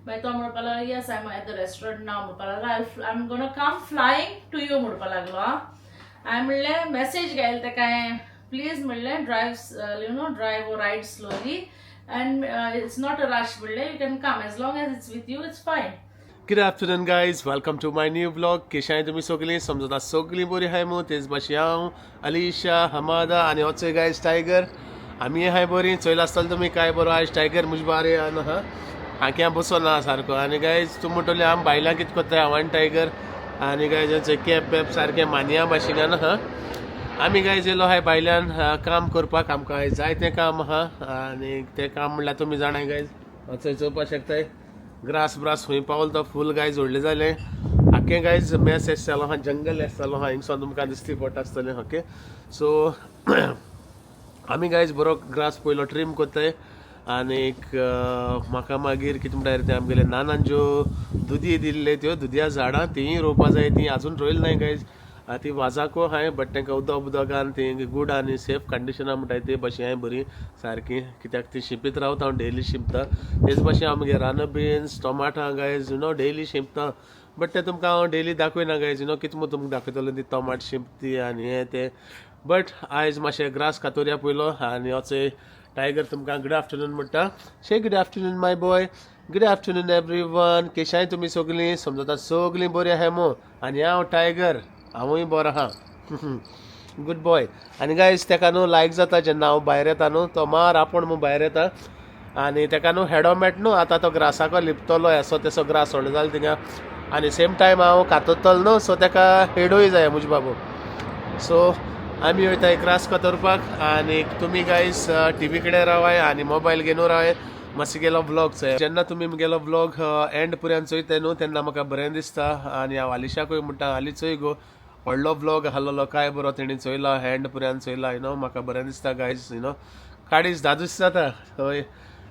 मागीर तो म्हणपाक लागलो, "Yes, I am at the restaurant now," म्हणपाक लागलो. "I am gonna come flying to you," म्हणपाक लागलो. आं, हांवें म्हणलें, मॅसेज घायल तेका हांवें, "प्लीज," म्हणलें, "drive you know drive or ride slowly and it's not a rush," म्हणलें, "you can come as long as it's with you, it's fine." Good afternoon, guys, welcome to my new vlog. केशाय तुमी सगळीं? समजता सगळीं बरी आहाय मू. तेच भाशेन हांव, अलिशा, हमादा आनी होचो गायज टायगर, आमी आहाय बरी. चोयला आसतलो तुमी काय बरो आयज टायगर म्हजे बारे आहा, हाक्या बसोन आहा सारको. आनी गायज, तूं म्हणटली आम बायलां कितें करताय हांव आनी टायगर? आनी गायज, कॅप बॅप सारकें मानया भाशेन आहा. आमी गायज येयलो आहाय भायल्यान काम करपाक. आमकां आयज जायतें काम आहा आनी तें काम म्हणल्यार तुमी जाणाय गायज, चोय, चोवपाक शकताय, ग्रास ब्रास खंय पावल तो फूल गायज व्हडलें जालें. आख्खें गायज मेस एश जालो आहा, जंगल एश जालो आहा. हिंगसून तुमकां दिसती पडटा आसतलें. ओके, सो आमी गायज बरो ग्रास पयलो ट्रीम करताय. आनीक म्हाका मागीर कितें म्हणटा तें, आमगेले नानान ज्यो दुदी दिल्ले, त्यो दुदया झाडां तींय रोवपा जाय. तीं आजून रोयली नाय गायज. ती वाजाको हांवें, बट तांकां उदक उदक घालून ती गूड आनी सेफ कंडिशना म्हणटाय ते भाशेन हांवें बरी सारकी, कित्याक ती शिंपीत रावता. हांव डेली शिंपता. तेच भाशेन हांव म्हगे रान बिन्स, टोमाटां गायज, you know, daily शिंपता. बट ते तुमकां हांव डेली दाखयना गायज. You know, कितें म्हूण तुमकां दाखयतलो ती टोमाट शिंपती आनी हें तें? बट आयज मातशें ग्रास कातोरया पयलो. आनी होचो टायगर तुमकां गुड आफ्टरनून म्हणटा. Say good afternoon, my boy. Good afternoon, everyone. केशाय तुमी सगळीं? समजता सगळीं बरी आहाय मू. आनी हांव टायगर, हांवूय बरो आहा, गुड बॉय. आनी गायज, तेका न्हू लायक जाता जेन्ना हांव भायर येता न्हू, तो मार आपूण म्हूण भायर येता. आनी तेका न्हू हेडोमेट न्हू, आतां तो ग्रासाको लिपतलो असो तेसो. ग्रास व्हडलो जालो थिंगा आनी सेम टायम हांव कातरतलो न्हू, सो तेका हेडूय जाय म्हजे बाबू. सो आमी वयता ग्रास कातरपाक आनी तुमी गायज टिवी कडेन रावाय आनी मोबायल घेवन रावाय. मातसो गेलो व्लॉग चोय. जेन्ना तुमी म्हगेलो व्लॉग एंड पर्यंत चोयताय न्हू, तेन्ना म्हाका बरें दिसता. आनी हांव आलिशाकूय म्हणटा, "आली, चोय गो, व्हडलो व्लॉग आहलोलो, काय बरो तेणी चोयला, एंड पर्यंत चोयला." You know, म्हाका बरें दिसता गायज, you know, काळीज धादूस जाता. हय,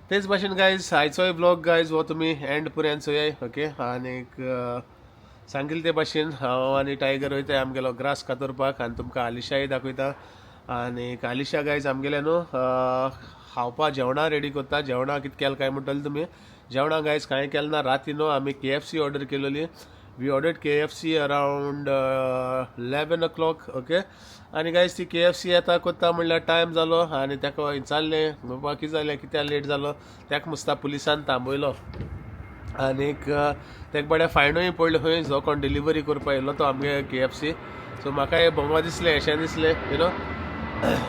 तेच भाशेन गायज, आयचोय व्लॉग गायज हो तुमी एंड पर्यंत चोयाय. ओके, आनीक सांगिल्ले ते भाशेन हांव आनी टायगर वयताय आमगेलो ग्रास कातरपाक आनी तुमकां आलिशाय दाखयता. आनी आलिशा गायज आमगेले न्हू खावपा जेवणां रेडी करता. जेवणां कितें केलें काय म्हणटले तुमी? जेवणां गायज कांय केलें ना. राती न्हू आमी केएफसी ऑर्डर केलेली. We ordered KFC around 11 o'clock, okay. आनी गायज, ती केएफसी येता कोत्ता म्हणल्यार टायम जालो. आनी ताका विचारलें, "बाबा, कितें जालें, कित्याक लेट जालो?" ताका मुस्ता पुलिसान थांबयलो आनीक ताका बड्या फायनूय पडले खंय, जो कोण डिलिव्हरी करपा येयलो तो आमगे केएफसी. सो म्हाका हें भोंगो दिसलें, अशें दिसलें, you know,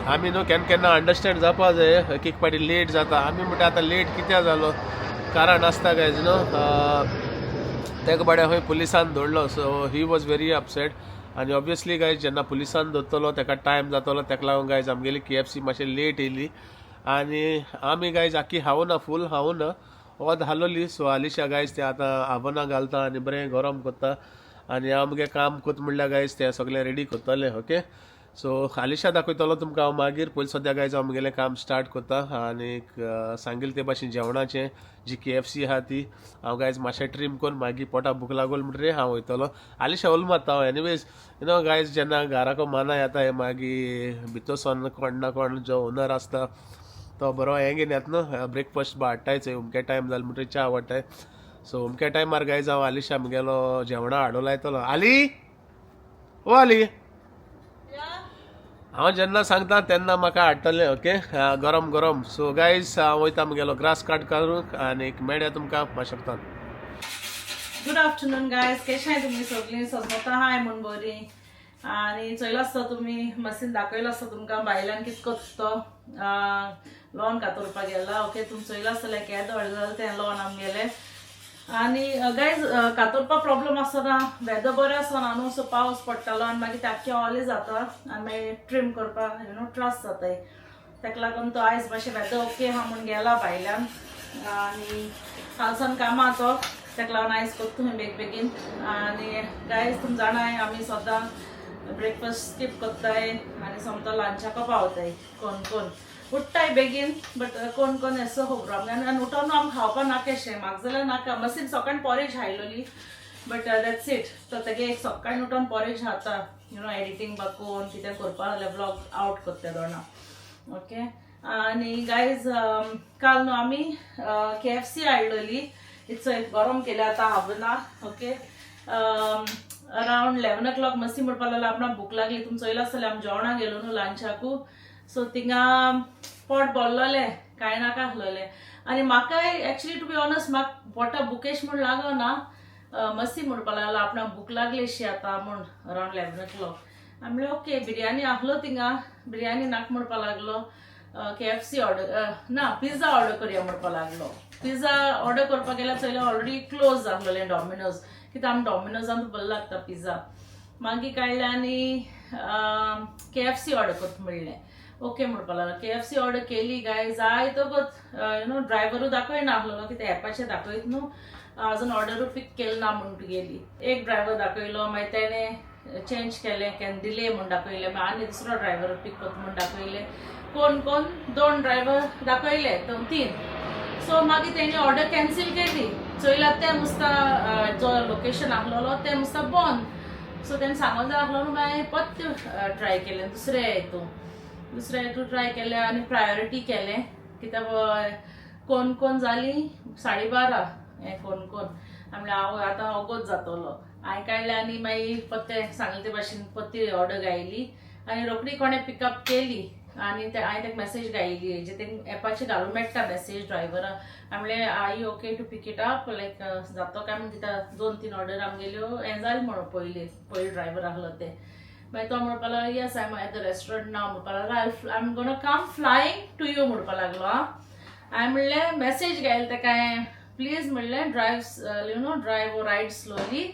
आमी न्हू केन्ना केन्ना अंडरस्टँड जावपा जाय. एक एक फावटी लेट जाता. आमी म्हणटा आतां लेट कित्याक जालो, कारण आसता गायज, न्हू. ताका बड्या खंय पुलिसान धरलो, so he was very upset. आनी ऑब्वियसली गायज, जेन्ना पुलिसान धरतलो ताका टायम जातलो. ताका लागून गायज आमगेली केएफसी मातशें लेट येयली. आनी आमी गायज आख्खी खावना, फूल खावना, ओद हालोली. सो आलिशा गायज ते आतां आवना घालता आनी बरें गरम करता. आनी हांव मुगे काम करता म्हणल्यार गायज ते सगळें रेडी करतलें. ओके, सो आलिशा दाखयतलो तुमकां हांव मागीर. पयलीं सद्या गायज हांव मुगेलें काम स्टार्ट करता. आनीक सांगिल्लें ते भाशेन जेवणाचें जी केएफसी आहा ती हांव गायज मातशें ट्रीम करून मागीर पोटाक भूक लागोल म्हणटरीर हांव वयतलो. आलिशा उल मारता हांव. एनिवेज, you know guys, जेन्ना घराको माना येता, मागीर भितर सोन कोण ना कोण जो ओनर आसता तो बरो हें घेवन येता न्हू, ब्रेकफास्ट बा हाडटाय. चोय, अमके टायम जालो म्हणटरीर च्या हाडटाय. सो अमक्या टायमार गायज हांव आलिशा मुगेलो जेवणां हाडूं लायतलो. आली, ओ आली, हांव जेन्ना सांगता तेन्ना म्हाका हाडटलें, ओके, गरम गरम. सो गायज, हांव वयता मुगेलो ग्रास कट करूंक आनी मेळया तुमकां मातशें. गुड आफ्टरनून गायज, केशाय तुमी सगळीं? सजमता हाय म्हूण बरी. आनी चोयलो आसता तुमी, मशीन दाखयलो आसता तुमकां भायल्यान कितें करता तो. लॉन कातोरपाक गेला. ओके, तुमी चोयलो आसतलें केदो व्हडलें जालें तें लॉन आमगेलें. आनी गायज, कातोरपा प्रॉब्लम आसतना वेदर बरें आसना न्हू, सो पावस पडटालो आनी मागीर ते आख्खें ओलें जाता आनी मागीर ट्रीम करपाक you know त्रास जाताय. ताका लागून तो आयज मातशें वेदर ओके आहा म्हूण गेला भायल्यान. आनी कालसान कामां तो, ताका लागून आयज करता तुमी बेग बेगीन. आनी गायज, तुमी जाणाय, आमी सदां ब्रेकफास्ट स्कीप करताय आनी सोमतो लंचाको पावताय. कोण कोण उठ्ठाय बेगीन, बट कोण कोण येसो खबर आमकां. आनी उठोन आमकां खावपा नाका एशें म्हाका जाल्यार नाका. मसीन सकाळीं पॉरेज खायलोली, बट that's it. तो तेगे एक सकाळीं उठोन पॉरेज खाता, you know, editing बाकोवन कितें करपा जाल्यार व्लॉग आवट करता दोना. ओके, आनी गायज, काल न्हू आमी केएफसी हाडलेली. It's गरम केलें आतां हावना. ओके, अरावंड 11 o'clock मस्ती म्हणपाक लागलो आपणाक भूक लागली. तुमी चोयला आसतलें आमी जेवणाक गेलो न्हू लंचाकू. सो थिंगा पोट भरलोलें, कांय नाका आसलोलें. आनी म्हाकाय एक्चुली टू बी ऑनस्ट म्हाका पोटा बुकेश म्हूण लागना. मस्ती म्हणपाक लागलो आपणाक भूक लागली शी आतां म्हूण अरावंड 11 o'clock. हांवें म्हणलें ओके, बिरयानी आहलो थिंगा, बिरयानी नाका म्हणपाक लागलो. KFC order ना, पिझ्झा ऑर्डर करया म्हणपाक लागलो. पिझ्झा ऑर्डर करपाक गेल्यार चोयल्यार ऑलरेडी क्लोज आहलोलें डॉमिनोज, कित्याक आमी डॉमिनोजान बरो लागता पिझ्झा. मागीर काडलें आनी KFC order करता म्हणलें. ओके म्हणपाक लागलो. KFC order केली गाय जायतकच you know ड्रायव्हरूय दाखयना आहलोलो, कित्याक एपाचेर दाखयत न्हू, अजून ऑर्डरूय पीक केली ना म्हूण तुगेली. एक ड्रायव्हर दाखयलो, मागीर तेणें चेंज केलें, can delay म्हूण दाखयलें. मागीर आनी दुसरो ड्रायव्हर पीक करता म्हूण दाखयलें. कोण कोण दोन ड्रायव्हर दाखयले, दोन तीन. सो मागीर तेणी ऑर्डर कॅन्सील केली. चोयल्यार तें मुस्ता जो लोकेशन आहलोलो तें मुस्ता बंद. सो तेणें सांगोन जाय आहलो न्हू, मागीर परत ट्राय केलें दुसरे हितून, दुसरे हितून ट्राय केलें आनी प्रायोरिटी केलें, कित्याक कोण कोण जाली 12:30 हें कोण कोण. म्हणल्यार हांव आतां ओगोत जातलो. हांवें काडलें आनी मागीर परतें सांगलें ते भाशेन परती ऑर्डर गायली आनी रोखडी कोणें पिकअप केली. आनी ते हांवें ताका मॅसेज गायली, जे ते एपाचेर घालूंक मेळटा मॅसेज ड्रायव्हराक. हांवें म्हणलें, are you okay to pick it up, like जातो काय म्हूण. कित्याक दोन तीन ऑर्डर आमगेल्यो हें जालें म्हणून पयलीं पयलीं ड्रायव्हर आहलो ते. मागीर तो म्हणपाक लागलो, yes, I am at the restaurant now म्हणपाक लागलो. I am gonna come flying to you म्हणपाक लागलो. आं, हांवें म्हणलें, मॅसेज घायले तेका हांवें, प्लीज म्हणलें, drive you know drive ride slowly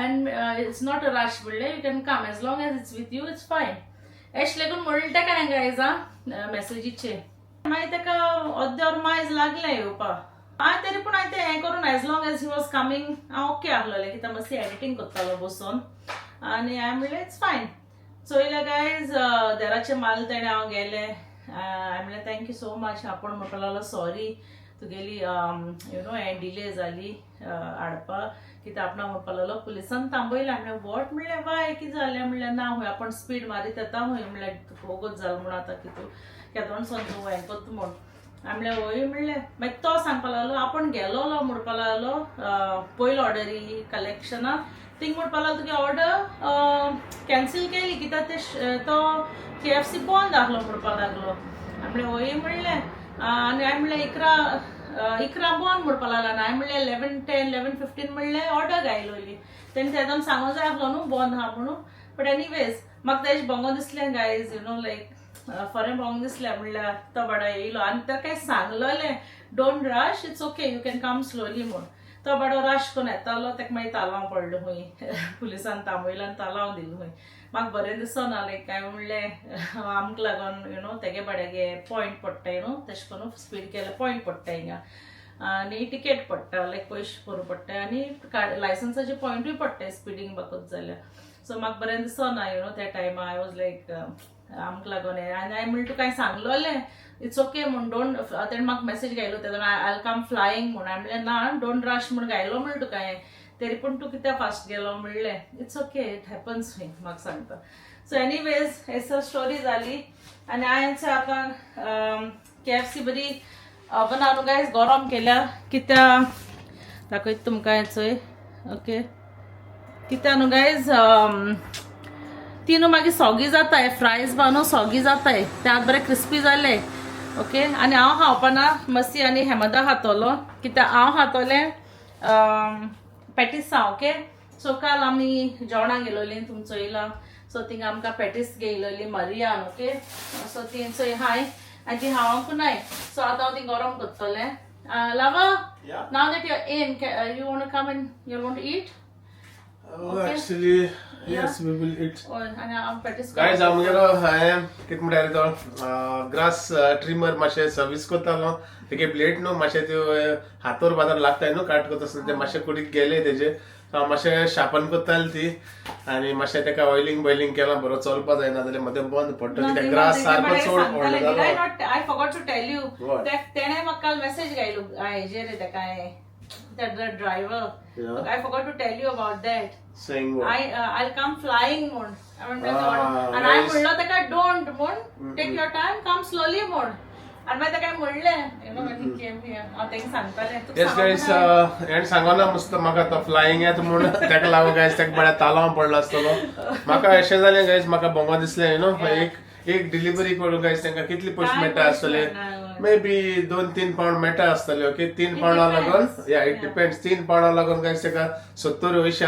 and it's not a rush म्हणलें, you can come as long as it's with you, it's fine. एश लेगून म्हणलें तेका हांवें गायज मॅसेजीचेर. मागीर ताका अर्दें वर मायज लागलें येवपाक. हांवें तरी पूण हांवें तें हें करून, as long as he was coming हांव ओके आहलोलें, कित्याक मातशी एडिटींग करतालो बसून आनी हांवें म्हणलें it's fine. चोयलें गायज, देराचें माल तेणें, हांव गेलें. हांवें म्हणलें thank you so much. आपूण म्हणपाक लागलो, सॉरी तुगेली you know हें डिले जाली हाडपाक, कित्याक आपणाक म्हणपाक लागलो पुलिसान थांबयलें. म्हणलें what, म्हणलें वाय, कितें जालें? म्हणलें ना, हूंय आपूण स्पीड मारीत येता हूंय, म्हणल्यार तुका वगत जालो म्हूण आतां कितू केदोणसोन तूं हें करता म्हूण. हांवें म्हणलें वय म्हणलें. मागीर तो सांगपाक लागलो, आपूण गेलोलो म्हणपाक लागलो पयलो ऑर्डरी कलेक्शनाक थिंग म्हणपाक लागलो, तुगे ऑर्डर कॅन्सील केली कित्याक ते तो KFC बंद आहलो म्हणपाक लागलो. हांवें म्हणलें वय म्हणलें. आनी हांवें म्हणलें 11 बंद म्हणपाक लागला. आनी हांवें म्हणलें 11:10, 11:15 म्हणलें ऑर्डर घायलोली. तेणी तेदोन सांगोंक जाय आहलो न्हू बंद आहा म्हणून. बट एनीवेज म्हाका तेजें बोंगो दिसलें गायज, you know लायक बरें बोंग दिसलें. म्हणल्यार तो बाडो येयलो आनी ताका कांय सांगलोलें, don't rush, it's okay, you can come slowly म्हूण. तो बाडो रश करून येतालो, ताका मागीर तालांव पडलो खंय, पुलिसान थांबयलो आनी तालांव दिलो खंय. म्हाका बरें दिसना, लायक काय म्हणलें आमकां लागून you know तेगे बाड्यागे पॉयंट पडटा, you know तशें करून स्पीड केल्यार पॉयंट पडटा हिंगा आनी टिकेट पडटा, लायक पयशे भरूं पडटा आनी लायसन्साचे पॉयंटूय पडटा स्पिडींग बाकत जाल्यार. सो म्हाका बरें दिसना, you know त्या टायमार I was लायक आमकां लागून हें. आनी हांवें म्हणलें तुका हांवें सांगलोलें it's okay म्हूण, don't. तेणें म्हाका मॅसेज घायलो तेदोन, I come flying म्हूण. हांवें म्हणलें ना, don't rush म्हूण घायलो म्हणलें तुका हांवें, तरी पूण तूं कित्याक फास्ट गेलो म्हणलें. It's okay, it happens खंय म्हाका सांगता. सो एनीवेज हेसर स्टोरी जाली आनी हांवें आतां KFC बरी ओवनान न्हू गायज गरम केल्या. कित्या दाखयता तुमकां चोय. ओके, कित्या न्हू गायज, ती न्हू मागीर सोगी जाताय, फ्रायज बा न्हू सोगी जाताय, ते आतां बरें क्रिस्पी जाले. ओके, आनी हांव खावपाना, मसी आनी हेमदा खातलो, कित्याक हांव खातलें पॅटीसां. ओके, सो काल आमी जेवणाक गेलोलीं, तुमी चोयलां. सो थिंगा आमकां पॅटीस घेयलोली मरियान. ओके, सो ती चोय हाय आनी ती हांवकूय नाय. सो आतां हांव ती गरम करतलें. लावा. Yeah. Now that you're in, you want to come and you want to eat? Oh, actually, yes, we will eat. Oh, आनी हांव पॅटीस गायज, आमगेलो हांवें कितें म्हणटाले, तो ग्रास ट्रिमर मातशें सर्वीस करतालो. तेगे ब्लेड न्हू मातशें त्यो हातोर बाजार लागताय न्हू काट करता आसतना, ते मातशें कुडीक गेले तेजे. सो हांव मातशें शार्पन करतालें ती आनी मातशें तेका ऑयलिंग बॉयलिंग केलां. बरो चलपा जायना जाल्यार मदें बंद पडटा, कित्याक ग्रास सारको चड व्हडलो Did I जालो. not? I forgot to tell you. What? तेणे म्हाका काल मॅसेज घायलो हेजेर तेका that driver. Yeah. I forgot to tell you about that. Saying what? I'll come flying म्हूण. Ah, आनी हांवें nice. म्हणलो तेका don't म्हूण, take your time, come slowly म्हूण. आनी मागीर ताका म्हणलें, you know, when he came here, हांव तांकां सांगतालें, तुका येस गायस, सांगूंक ना. हेण सांगना मस्त म्हाका तो फ्लायिंग येता म्हूण. ताका लागून गायस ताका बऱ्या तालांव पडलो आसतलो. म्हाका अशें जालें गायस, म्हाका भोंगो दिसलें, you know, एक एक डिलिव्हरी करून गायस तांकां कितले पयशे काय मेळटा पयशे आसतले? मेळना, हय. मे बी 2-3 पावंड मेळटा आसतले. ओके, 3 पावंडा लागून, या, it depends, 3 पावंडा लागून गायस ताका 70-80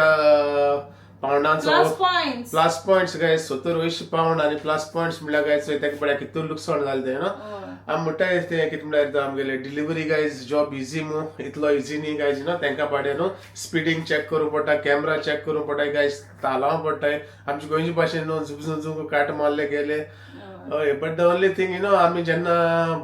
पावंडांचो plus points. Plus points guys, 70-80 पावंड आणि प्लस पॉइंट्स म्हणल्यार गायस ताका बऱ्या कितू लुकसाण जालें तें, you know. आमी म्हणटाय तें कितें म्हणल्यार आमगेले डिलिव्हरी गायज जॉब इजी मू, इतलो इजी न्ही गायज, you know. तांकां पाडे न्हू स्पिडींग चॅक करूंक पडटा, कॅमरा चॅक करूंक पडटा गायज, तालांव पडटाय. आमचे गोंयचे भाशेन न्हू झुक झुक झुक काट मारले गेले. हय, but the only thing, you know, आमी जेन्ना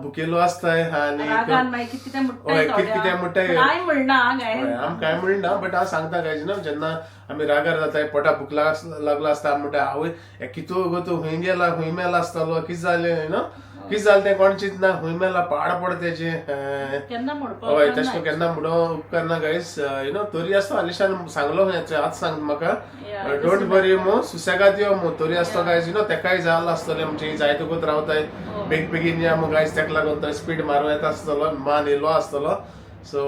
भुकेलो आसताय आनी रागान मागीर कितें कितें म्हणटाय. हय, कितें कितें म्हणटाय. काय म्हणना गायज. हय, आम काय म्हणना, बट हांव सांगता गायज न्हू, जेन्ना आमी रागार जाताय, पोटा भूक लागलो आसता, आमी म्हणटा, आवय, हे कितू गो तूं खंय गेला, खंय मेला आसतलो, कितें जालें, you know, कितें जालें तें कोण चिंतना, खंय मेला, पाड पड तेजें. केन्ना म्हणपाक. हय, तशें करून केन्ना म्हणून उपकारना गायज, you know. तरी आसता अलिशान सांगलो खंय, आज सांग म्हाका, don't वरी मू, सुसेगाद यो मू. तरी आसता गायज, you know, तेकाय जाल आसतलें, म्हणजे जायतकूच रावताय, बेग बेगीन या मू गायज, तेका लागून तो स्पीड मारून येता आसतलो, मान येयलो आसतलो. So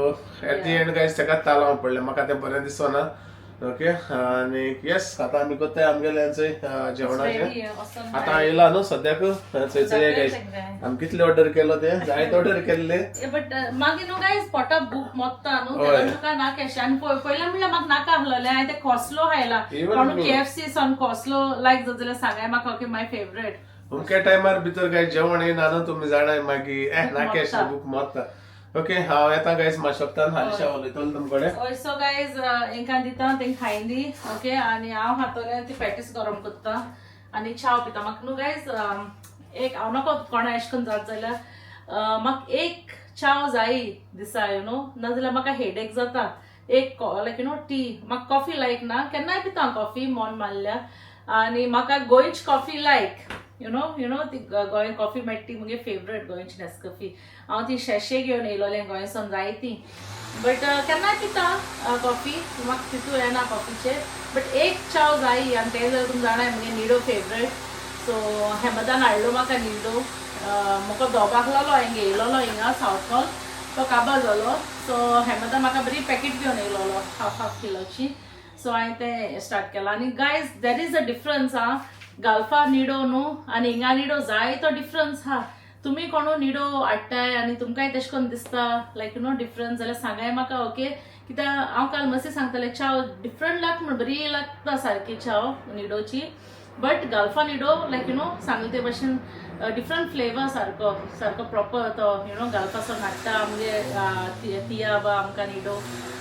at the end guys तेकाच तालांव पडलें. म्हाका तें बरें दिसना. ओके, आनी येस, आतां आमी कोत्ताय आमगेलें जेवणाचें. आतां येयला न्हू सद्याक. चोय चोय गायज, आमी कितले ऑर्डर केलो ते, जायते ऑर्डर केल्ले. बट मागीर न्हू गायज पोटा भूक मोत्ता न्हू, तेन्ना तुका नाका अशें. आनी पयलें म्हणल्यार म्हाका नाका आहलेलें, हांवें तें कोसलो खायला. Even कोण me. KFC सन कोसलो लायक जाता जाल्यार सांगाय म्हाका. ओके, माय फेवरेट. अमक्या टायमार भितर काय जेवण येयना न्हू, तुमी जाणाय, मागीर ए नाका अशें, भूक मोत्ता. ओके, हांव येता गायज मातशें वक्तान. हालीं उलयतलो तुमकडे. हय, सो गायज हेंकां दिता, तेंकां खायन दी. ओके, आनी हांव खातलें ती पॅटीस गरम करता आनी च्याव पिता. म्हाका न्हू गायज एक, हांव नको कोणा एशें करून जात जाल्यार म्हाका एक च्याव जायी दिसा, you know, नाजाल्यार म्हाका हेडेक जाता. एक लायक you know T, म्हाका कॉफी लायक ना. केन्नाय पिता हांव कॉफी मन मारल्यार. आनी म्हाका गोंयची coffee like, you know ती गोंय कॉफी मेळटा ती मुगे फेवरेट, गोंयची नेस्कॉफी. हांव ती शेशे घेवन येयलोलें गोंयसून जायती. बट केन्नाय पिता कॉफी, म्हाका तितू येना कॉफीचे, बट एक च्याव जायी. आनी तें जाल्यार तुमी जाणाय मुगे निडो फेवरेट. सो हेमदान हाडलो म्हाका निडो. म्हाका दोग आहलोलो, हांवें घेयलोलो हिंगा सावथ हॉल, तो काबार जालो. सो हेमदान म्हाका बरी पॅकेट घेवन येयलोलो, हाफ हाफ किलोची. सो हांवें तें स्टार्ट केलां. आनी guys, there is a difference आं, गाल्फा निडो न्हू आनी हिंगा निडो जायतो डिफरन्स आहा. तुमी कोणू निडो हाडटाय आनी तुमकांय तेशें करून दिसता लायक you know difference जाल्यार सांगाय म्हाका. ओके, कित्याक हांव काल मस्ती सांगतालें, च्याव डिफरंट लागता म्हण, बरी लागता सारकी च्याव निडोची. But गाल्फा Nido like you know सांगले ते भशेन डिफरंट फ्लेवर, सारको सारको प्रॉपर तो you know गाल्फासून हाडटा आमगे तिया बा आमकां निडो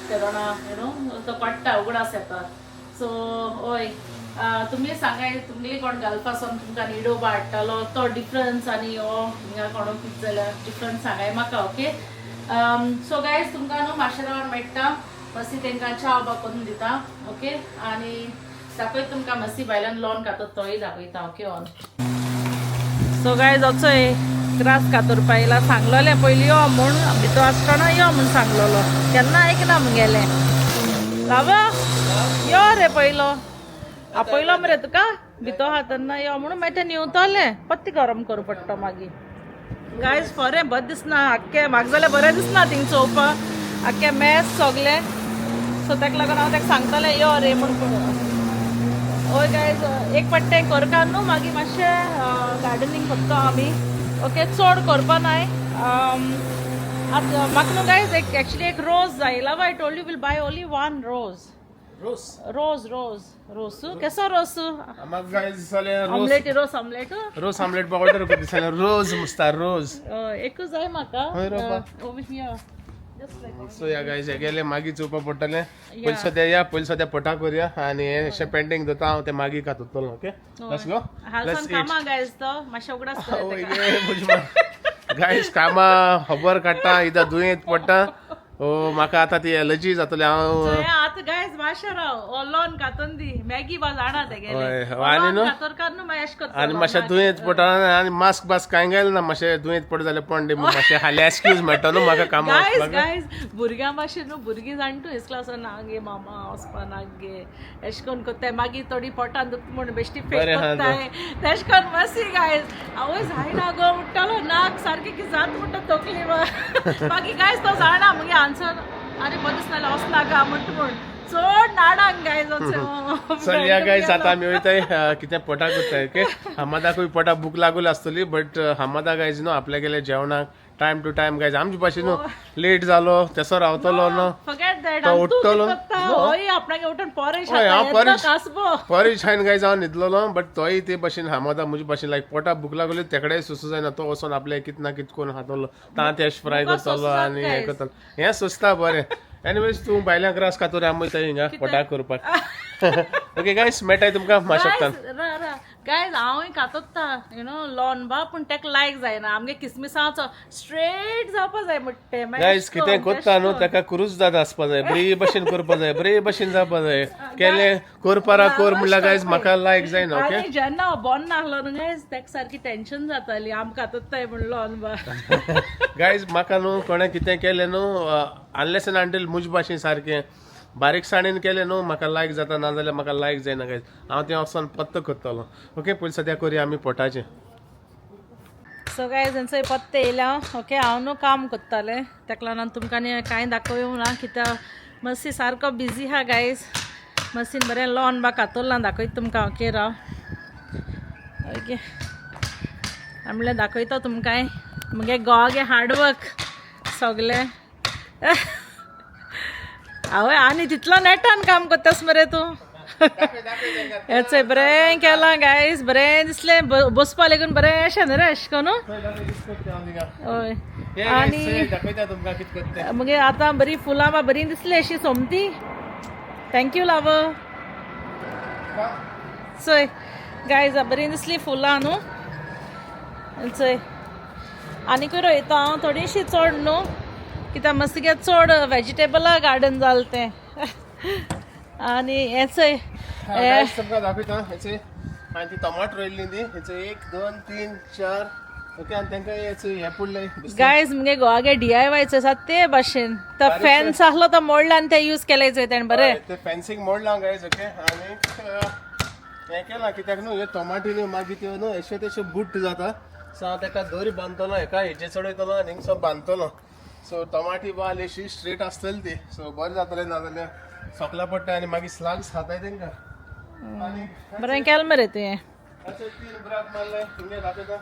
तेदोणा you know तो कळटा, उगडास येता. सो हय, तुमी सांगाय, तुमगे कोण गाल्फासून तुमकां निडो बा हाडटालो तो डिफरन्स आनी हो हिंगा कोणो कितें जाल्यार डिफरन्स सांगाय म्हाका. ओके, सो गायज तुमकां न्हू मातशें रावन मेळटा. मातशी तांकां च्या बा करून दिता. ओके, आनी दाखयता तुमकां मातशी भायल्यान लॉन कातर तोय दाखयता. Okay on. सो गायज वचोय ग्रास कातरपा येयला. सांगलोलें पयलीं यो म्हूण, भितर आसतना यो म्हूण सांगलोलो, केन्ना आयकना मुगेलें. बाबा, यो रे, पयलो आपयलो मरे तुका, भितर आहा तेन्ना यो म्हणून. मागीर तें न्हिवतलें, पत्ती गरम करूं पडटा मागीर. गायज बरें बरें दिसना आख्खें म्हाका जाल्यार बरें दिसना थिंग चोवपाक, आख्खें मॅस सगलें. सो ताका लागून हांव ताका सांगतालें यो रे म्हूण. हय गायज, एक फावट तें करता न्हू, मागीर मातशें गार्डनींग करता आमी. ओके, चड करपा नाय आतां म्हाका न्हू गायज एक एक्चुली एक रोज जाय. Love, I told you will buy only one rose. रोज. रोज रोज रोस केसो रोस? म्हाका गायज जाल्यार रोज. ऑमलेट, रोस ऑमलेट. रोज आमलेट ऑर्डर करता जाल्यार रोज मुसता रोज. एकूच जाय म्हाका. हय रे बा. Over here. Just like so या गायज, गेले मागीर चोवपा पडटलें. पयलीं सद्या या, पयलीं सद्या पोटा करुया आनी हें अशें पेंडींग दवरता हांव, तें मागीर खातलो. Okay, let's go. हालसान कामां गायज, तो मातशें उगडास गायज कामां खबर काडटा, इदां दुयेंत पडटा. ओ म्हाका आतां ती एलर्जी जातली हांव. आतां गायज मातशें राव, लोन कातून दी मॅगी बा जाणा हय, तेगेलें आनी न्हू कातोरकार न्हू मागीर अशें आनी करतलो. मातशें दुयेंत पडटा आनी मास्क बास्क कांय घालना ना, मातशें दुयेंत पडटा जाल्यार पण दी मातशें हाली एक्सक्यूज मेळटा न्हू म्हाका कामाक गायज वचपाक. गायज भुरग्यां भाशेन न्हू, भुरगीं जाण तूं इस्कुला वचोन ना गे मामा वचपा ना गे एशें करून कोत्ताय, मागीर थोडी पोटान दुखता म्हूण बेश्टी फेक बरें आहा कोत्ताय, तेशें करून मातशी गायज आवय जायना गो म्हणटालो, नाक सारकें की जात म्हणटा तकली मागीर गायज तो जाणा मुगे आन्सर, आरे बरें दिसना जाल्यार वचनाका म्हणटा, म्हूण चड नाडांक गायज. चल या गायज, आतां आमी वयताय कितें पोटाक करताय. ओके, हमादाकूय पोटा भूक लागूल आसतली, बट हमादा गायज न्हू आपल्या गेले जेवणाक टायम टू टायम गायज, आमचे भाशेन न्हू लेट जालो तेसो रावतलो न्हू. Forget that. तो उठ्ठलो. हय, आपणागे उठून पोरेश हय, हांव पोरेश कासबो पोरेश खायन गायज हांव न्हिदलोलो, बट तोय ते भाशेन हमादा म्हजे भाशेन लायक पोटा भूक लागली तेकडेय सोसूं जायना, तो वचोन आपले कित ना कित करून खातलो, तांत फ्राय मुका करतलो सोंसनात आनी हें guys. करतलो, हें सोंसता बरें. एनिवेज तूं भायल्या ग्रास खातोर, आमी वयता हिंगा पोटाक करपाक. ओके गायज, मेळटाय तुमकां मातशें. गायज गायज हांवूय कातोत्ता you know loan बा, पूण तेका लायक जायना, आमगे किसमिसाचो स्ट्रेट जावपा जाय म्हणटे. गायज कितें कोत्ता न्हू तेका कुरूच जात आसपा जाय, बरी भशेन करपा जाय, बरे भशेन जावपा जाय, केलें करपारा कर म्हणल्यार गायज म्हाका लायक जायना. ओके, आनी जेन्ना हांव बोन नासलो न्हू गायज, तेका सारकी टेंशन जाताली, आमकां कातोत्ताय म्हण लॉन बा. गायज म्हाका न्हू कोणें कितें केलें न्हू अनलेस एंड अंटील म्हजे भाशेन सारकें बारीकसाणेन केलें न्हू म्हाका लायक जाता, नाजाल्यार म्हाका लायक जायना गायज, हांव तें वचोन पत्तो करतलो. ओके, पयलीं सद्या करुया आमी पोटाचें. सो गायज हेंचो पत्ते येयल्या. ओके, हांव न्हू काम करतालें, तेका लागून तुमकां न्ही कांय दाखोवंक ना, कित्याक मातशी सारको बिजी आहा गायज. मातशी बरें लॉन बा कातरलां, दाखयता तुमकां. ओके राव, ओके हांव म्हणल्यार दाखयता तुमकां मुगे गोवागे हार्डवर्क सगलें. आवय आनी तितलो नेटान काम करतास मरे तूं. हें बरें केलां गायज, बरें दिसलें, बसपा लागून बरें अशें न्ही रे अशें करून. हय, आनी दाखयता तुमकां कितें करता. मगे आतां बरी फुलां बा बरी दिसली अशी सोमती. Thank you लाव. चोय गायज, बरी दिसली फुलां न्हू. चोय आनीकूय रोयता हांव थोडीशी चड न्हू, कित्याक मस्त चड वेजिटेबलां गार्डन जालें तें. आनी हें चोय गायज तुमकां दाखयता, हेचे हांवें ती टमाट रोयल्ली ती, हेचे 1 2 3 4. ओके, आनी तांकां हेचे हें पडलें. गायज मुगे गोवागे DIY आसा ते भाशेन, तो फॅन्स आहलो तो मोडला आनी ते यूज केले चोय तेणें बरें. ते फेन्सिंग मोडलां गायज. ओके, आनी हें केलां कित्याक न्हू हे टमाटी न्हू मागीर त्यो न्हू अशें तशें बुट्ट जाता, सो हांव ताका दोरी बांदतलो, हेका हेजेर चडयतलो आनी हिंगसो बांदतलो, सो टमाटी बाल अशी स्ट्रेट आसतली ती, सो बरें जातलें, नाजाल्यार सोकला पडटा आनी मागीर स्लाग्स खाताय तेंकां. आनी बरें केलें मरे तुवें. अशे 3 ब्राक मारले हिंगे दाखयता.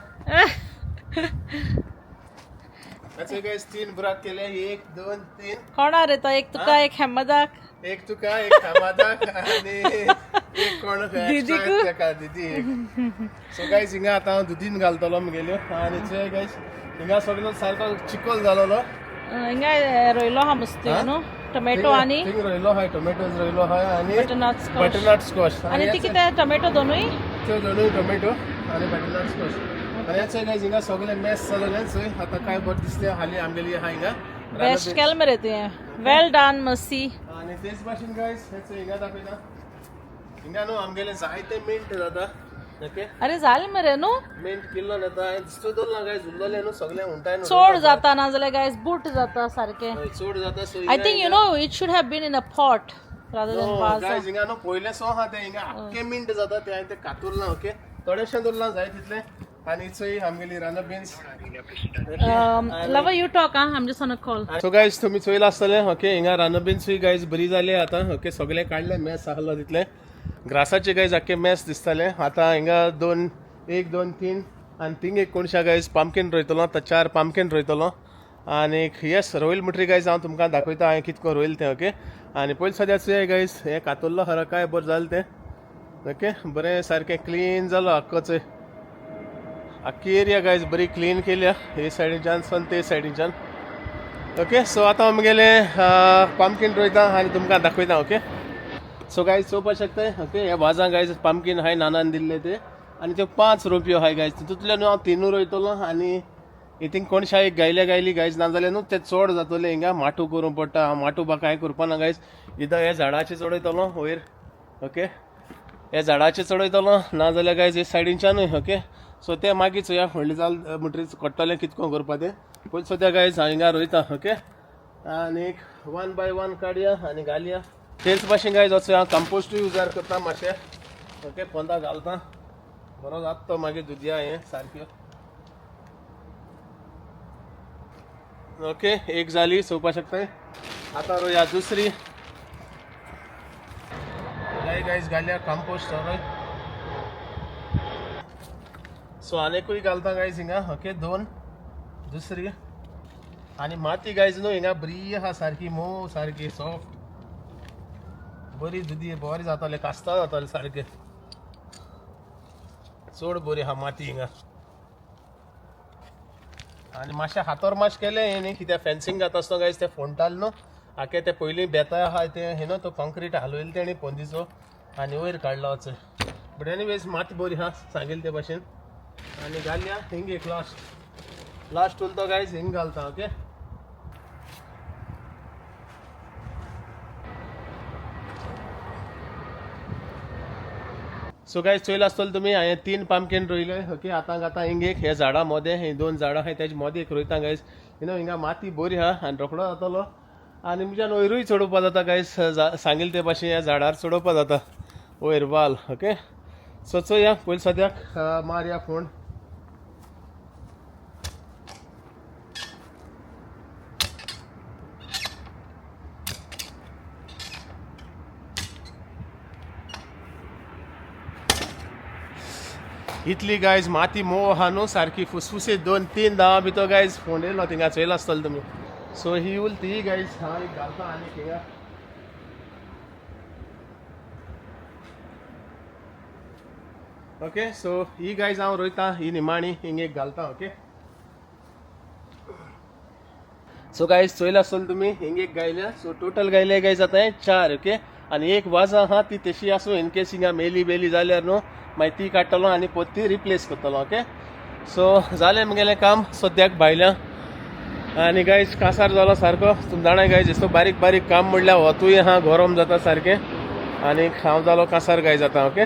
अशे गायज 3 ब्राक केले, 1 2 3. कोणा रे तो? एक तुका, एक हेमदाक. एक तुका, एक हमादाक आनी एक कोण दीदीकू? तेका दिदी एक. सो गायज हिंगा आतां हांव दुदीन घालतलो मुगेल्यो. आनी चोय गायज हिंगा सगळो सारको चिकोल जालोलो. हिंगा रोयलो आहा मस्त न्हू टोमॅटो आनी थिंग रोयलो आहाय, टोमॅटोज रोयलो आहाय आनी बटरनट स्क्वॉश. Butternut squash. आनी ती कितें टोमॅटो दोनूय? त्यो दोनूय टोमॅटो आनी बटरनट स्क्वॉश. आनी चोय गायज हिंगा सगळें मॅस जालोलें चोय आतां काय बरें दिसलें हाली आमगेली आहा हिंगा. बेस्ट केलें मरे तुवें, वेल डन मसी. आनी तेच भाशेन गायज हें चोय हिंगा दाखयता, हिंगा न्हू आमगेले जायते मिंट जाता. ओके, अरे जालें मरे न्हू मिंट किल्लो येता दिसतो दवरला गायज, उरलोलें न्हू सगळें उंटाय न्हू चड जाता ना जाल्यार गायज बूट जाता सारकें. हय, चड जाता. So I think you know it should have been in a pot rather than vase. Guys हिंगा न्हू पयलें सो आहा तें हिंगा आख्खें मिंट जाता तें हांवें तें कातुरलां. ओके, थोडेशें दवरलां जाय तितलें. आनी चोय आमगेली राना beans. Love you talk ah, I'm just on a call. So guys तुमी चोयलां आसतलें. ओके, हिंगा राना बिन्सूय गायज बरी जाली आतां. ओके, सगळें काडलें मॅस आहलो तितलें ग्रासाचे गायज आख्खें मॅस दिसतालें. आतां हिंगा 2 1 2 3 आनी थिंग एक कोणशा गायज पामकीन रोयतलो, आतां 4 पामकीन रोयतलो. आनी येस रोयल म्हणटरी गायज हांव तुमकां दाखयता हांवें कितको रोयल तें. ओके, आनी पयलीं सद्या चोय गायज हें कातुल्लो खरो काय बरें जालें तें. ओके, बरें सारकें क्लीन जालो आख्खो चोय, आख्खी एरिया गायज बरी क्लीन केल्या हे सायडीच्यान सन ते सायडीच्यान. ओके, सो आतां आमगेले पामकीन रोयता आनी तुमकां दाखयता. ओके, सो गायज चोवपाक शकताय. ओके, ह्या वाजां गायज पामकीन हांवें नानान दिल्ले ते, आनी त्यो 5 रोपयो आहाय गायज, तितूंतल्यान हांव 3 रोयतलो आनी इथिंग कोणशा एक गायल्या गायली गायज, ना जाल्यार न्हू ते चड जातले. हिंगा माटू करूंक पडटा. हांव माटू बा कांय करपा ना गायज. इदां ह्या झाडाचेर चडयतलो वयर. ओके, ह्या झाडाचेर चडयतलो, ना जाल्यार गायज हे सायडीनच्यानूय. ओके, सो ते मागीर चोया व्हडलें जाल म्हणटरीच कळटलें कितको करपा तें. पयलीं सद्या गायज हांव हिंगा रोयता. ओके, आनी वन बाय वन काडया आनी घालया. तेच भाशेन गायज वचो हांव कंपोस्टूय उजार करता मातशें. ओके, पोंदा घालता, बरो जाता तो मागीर दुदया हें सारक्यो. ओके, एक जाली चोवपा शकताय. आतां रोया दुसरी. गाय गायज घालया कंपोस्ट रोय. सो आनीकूय घालता गायज हिंगा. ओके, दोन, दुसरी. आनी माती गायज न्हू हिंगा बरी आहा, सारकी मोव, सारकी सॉफ्ट, बरी दुदी बरी जाताले, कास्ता जाताले सारके, चड बरी आहा माती हिंगा. आनी मातशें हातोर मातशें केलें हें न्ही, कित्याक फेन्सिंग जाता आसतना गायज तें फोंडटालें न्हू. आके ते पयलीं बेतां आहा तें हे न्हू, तो कॉन्क्रीट हालयलें तेणी पोंदीचो आनी वयर काडला वचय. बट एनीवेज माती बरी आहा सांगेल ते भाशेन. आनी घालया हिंग एक लास्ट लास्ट उरलो तो गायज हिंग घालता. ओके, सो गायज चोयला आसतलो तुमी, हांवें 3 पामकीन रोयले. ओके, आतां आतां हिंग एक हे झाडां मोदें, ही 2 झाडां आहाय तेजे मोदें एक रोयता गायज. You know हिंगा माती बरी आहा आनी रोकडो जातलो. आनी म्हज्यान वयरूय चडोवपा जाता गायज, सांगेल ते भाशेन ह्या झाडार चडोवपा जाता वयर वाल. ओके, सो चोया पयलीं सद्याक मारया फोण. इतली गायज माती मोव आहा न्हू, सारकी फुसफुसीत. 2-3 दावा भितर गायज फोंड येयलो थिंगा चोयला आसतलो तुमी. सो ही उरली ती गायज हांव एक घालता आनी हिंगा. ओके, सो ही गायज हांव रोयता, ही निमाणी हिंग एक घालता. ओके, सो गायज चोयला आसतलो तुमी, हिंग एक गायल्या. सो टोटल गायले गायज आतां 4. ओके, आनी एक वाजा आहा ती तशी आसूं, इनकेस हिंगा मेली बेली जाल्यार न्हू मागीर ती काडटलो आनी परती रिप्लेस करतलो. ओके, सो जालें म्हगेलें काम सद्याक भायल्या. आनी गायज कासार जालो सारको, तुमी जाणाय गायज, येसो बारीक बारीक काम म्हणल्यार वतूय आहा, गरम जाता सारकें. आनी हांव जालो कासार गायज आतां. ओके,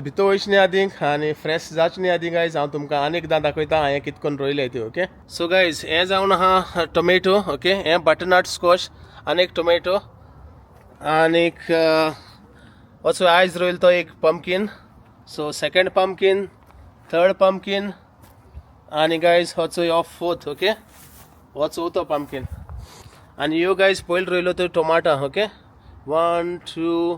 भितर वयच न्ही आदी आनी फ्रेश जावच न्ही आदी गायज हांव तुमकां आनी एकदां दाखयता हांवें कितकोन रोयले ती. ओके, सो गायज हें जावन आहा टोमॅटो. ओके, हें बटरनट स्क्वॉश आनी एक टोमॅटो आनीक असो आयज रोयल तो एक pumpkin. So second pumpkin, third pumpkin आनी गायज हो चोय हो फोर्थ. ओके, हो चवथो पंपकीन. आनी ह्यो गायज पयलीं रोयलो त्यो टोमाटा. ओके, 1 2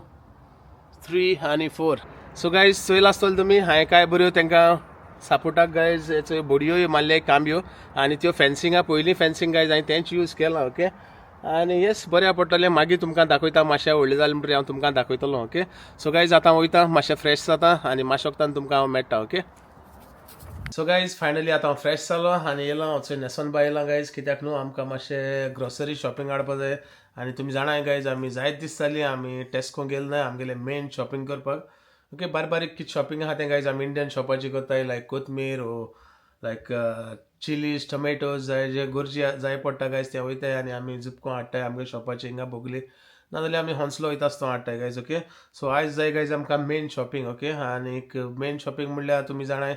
3 आनी 4. सो गायज चोयला आसतलो तुमी, हांवें काय बऱ्यो तांकां सापोर्टाक गायज चोय बडयोय मारले कांबयो आनी त्यो फेन्सिंगा पयलीं फेन्सिंग गायज हांवें तेंच यूज केलां. ओके, आनी येस बऱ्या पडटलें, मागीर तुमकां दाखयता मातशें व्हडलें जालें म्हणटरीर हांव तुमकां दाखयतलो. ओके, सो गायज आतां वयता मातशें फ्रेश जाता आनी मातशें वखदान तुमकां हांव मेळटा. ओके, सो गायज फायनली आतां हांव फ्रेश जालो आनी येयलां हांव चोय न्हेसोन बाय येयलां गायज, कित्याक न्हू आमकां मातशें ग्रोसरी शॉपिंग हाडपा जाय. आनी तुमी जाणाय गायज आमी जायत दीस जाली आमी टेस्को गेले ना आमगेले मेन शॉपिंग करपाक. ओके, बारीक बारीक कितें शॉपिंग आहा तें गायज आमी इंडियन शॉपाची करताय, लायक कोथमीर ओ लायक चिलीज टोमॅटोज जाय जे गरजी जाय पडटा गायज ते वयताय आनी आमी जुपको हाडटाय आमगे शॉपाचे हिंगा बोगली, नाजाल्यार आमी होन्सलो वयता आसतना हाडटाय गायज. ओके, सो आयज जाय गायज आमकां मेन शॉपिंग. ओके, आनीक मेन शॉपिंग म्हणल्यार तुमी जाणाय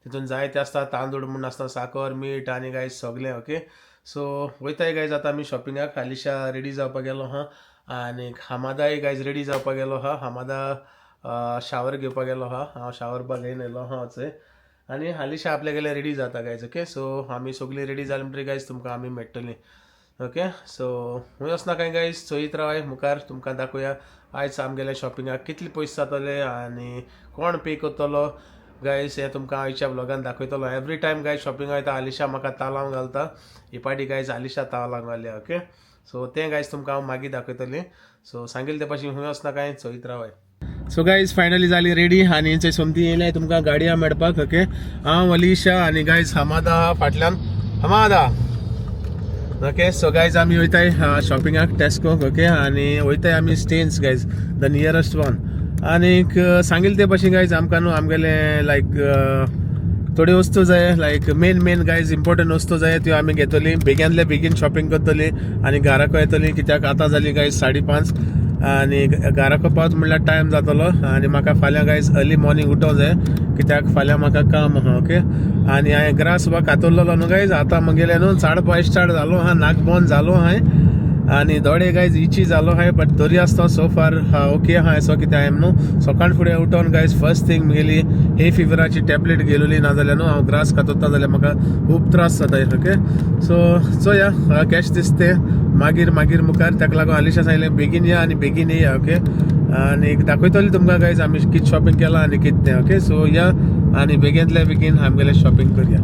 तितून जायते आसता, तांदूळ म्हूण आसता, साकर मीठ आनी गायज सगळें. ओके, सो वयताय गायज आतां आमी शॉपिंगाक. आलिशा रेडी जावपाक गेलो आहा आनी हमादाय गायज रेडी जावपाक गेलो आहा. हमादा शावर घेवपाक गेलो आहा, हांव शावर बा घेवन येयलो आहा चोय. आनी हालींशा आपल्या गेल्यार रेडी जाता गायज. ओके, सो आमी सगळीं रेडी जाली म्हणटरीर गायज तुमकां आमी मेळटलीं. ओके, सो खंय वचना कांय गायज, चोयत रावाय मुखार तुमकां दाखोवया आयज आमगेल्या शॉपिंगाक कितले पयशे जातले आनी कोण पे करतलो गायज हें तुमकां आयच्या व्लॉगान दाखयतलो. एवरी टायम गायज शॉपिंगाक वयता आलिशा म्हाका तालांव घालता, ही पाटी गायज आलिशा तालांव घालया. ओके, सो तें गायज तुमकां हांव मागीर दाखयतलें. सो सांगेल ते पाशी खंय वचना कांय, चोयत रावाय. सो गायज फायनली जाली रेडी आनी थंय सोमती येयले तुमकां गाडया मेळपाक. ओके, हांव अलिशा आनी गायज हमादा फाटल्यान हमादा. ओके, सो गायज आमी वयताय शॉपिंगाक टेस्कोक. ओके, आनी वयताय आमी Stanes guys, the nearest one. आनीक सांगेल ते भाशेन गायज आमकां न्हू आमगेले लायक थोडी वस्तू जाय like main main guys important वस्तू जाय त्यो आमी घेतली बेगिनले बेगीन शॉपिंग करतली आनी घराक येतली कित्याक आतां जाली गायज 5:30 आनी घराक पावत म्हणल्यार टायम जातलो आनी म्हाका फाल्यां गायज अर्ली मॉर्निंग उठोंक जाय कित्याक फाल्यां म्हाका काम आहा ओके. आनी हांवें ग्रास बा कातरलेलो न्हू गायज आतां म्हगेलें न्हू चड स्टार्ट जालो आहा, नाक बंद जालो हांवें आनी दोळे गायज इची जालो आहाय बट तरी आसतना सो फार ओके आहा सो कित्याक हांवें न्हू सकाळ फुडें उठोन गायज फर्स्ट थिंग म्हगेली हे फिवराची टॅबलेट घेयलेली, नाजाल्यार न्हू हांव ग्रास कातरता जाल्यार म्हाका खूब त्रास जाता ओके. सो चोया कॅश दिसते मागीर मागीर मुखार ताका लागून आलिशा सांगलें बेगीन या आनी बेगीन येया ओके. आनी दाखयतली तुमकां गायज आमी कितें शॉपिंग केलां आनी कितें तें ओके. सो या आनी बेगीनतल्या बेगीन आमगेलें शॉपिंग करया.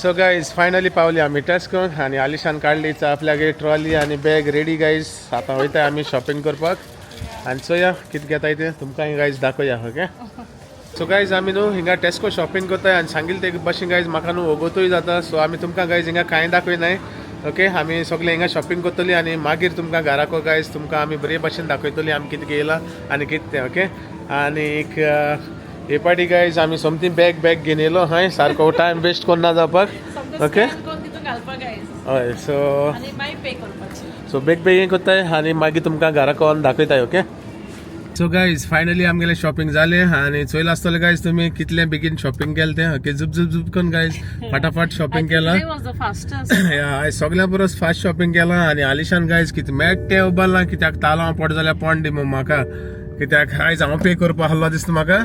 सो गायज फायनली पावली आमी टेस्कोन आनी आलिशान काडली आपल्यागेर ट्रॉली आनी बॅग रेडी गायज. आतां वयता आमी शॉपिंग करपाक आनी चोया कितें घेताय तें तुमकां गायज दाखोवया ओके. सो गायज आमी न्हू हिंगा टेस्को शॉपिंग करताय आनी सांगिल्लें ते भाशेन गायज म्हाका न्हू वगतूय जाता. सो आमी तुमकां गायज हिंगा कांय दाखयनाय ओके. आमी सगळे हिंगा शॉपिंग करतली आनी मागीर तुमकां घराको गायज तुमकां आमी बरे भाशेन दाखयतली आमी कितें घेयलां आनी कितें तें ओके. आनीक हे पाटी गायज आमी सोमती बॅग बॅग घेवन येयलो हय, सारको टायम वेस्ट करना जावपाक ओके. हय सो सो बेग बेगीन करताय आनी मागीर तुमकां घराक वचून दाखयताय ओके. सो गायज फायनली आमगेलें शॉपिंग जालें आनी चोयलां आसतलें गायज तुमी कितलें बेगीन शॉपिंग केलें तें ओके. झुप झुप झुप करून गायज फाटाफाट शॉपिंग केलां. आयज सगळ्यां परस फास्ट शॉपिंग केलां आनी आलिशान गायज कितें मेट्टें उबारलां कित्याक तालांव पड जाल्यार पोंड दी म्हाका कित्याक आयज हांव पे करपा आहलो दिसता म्हाका.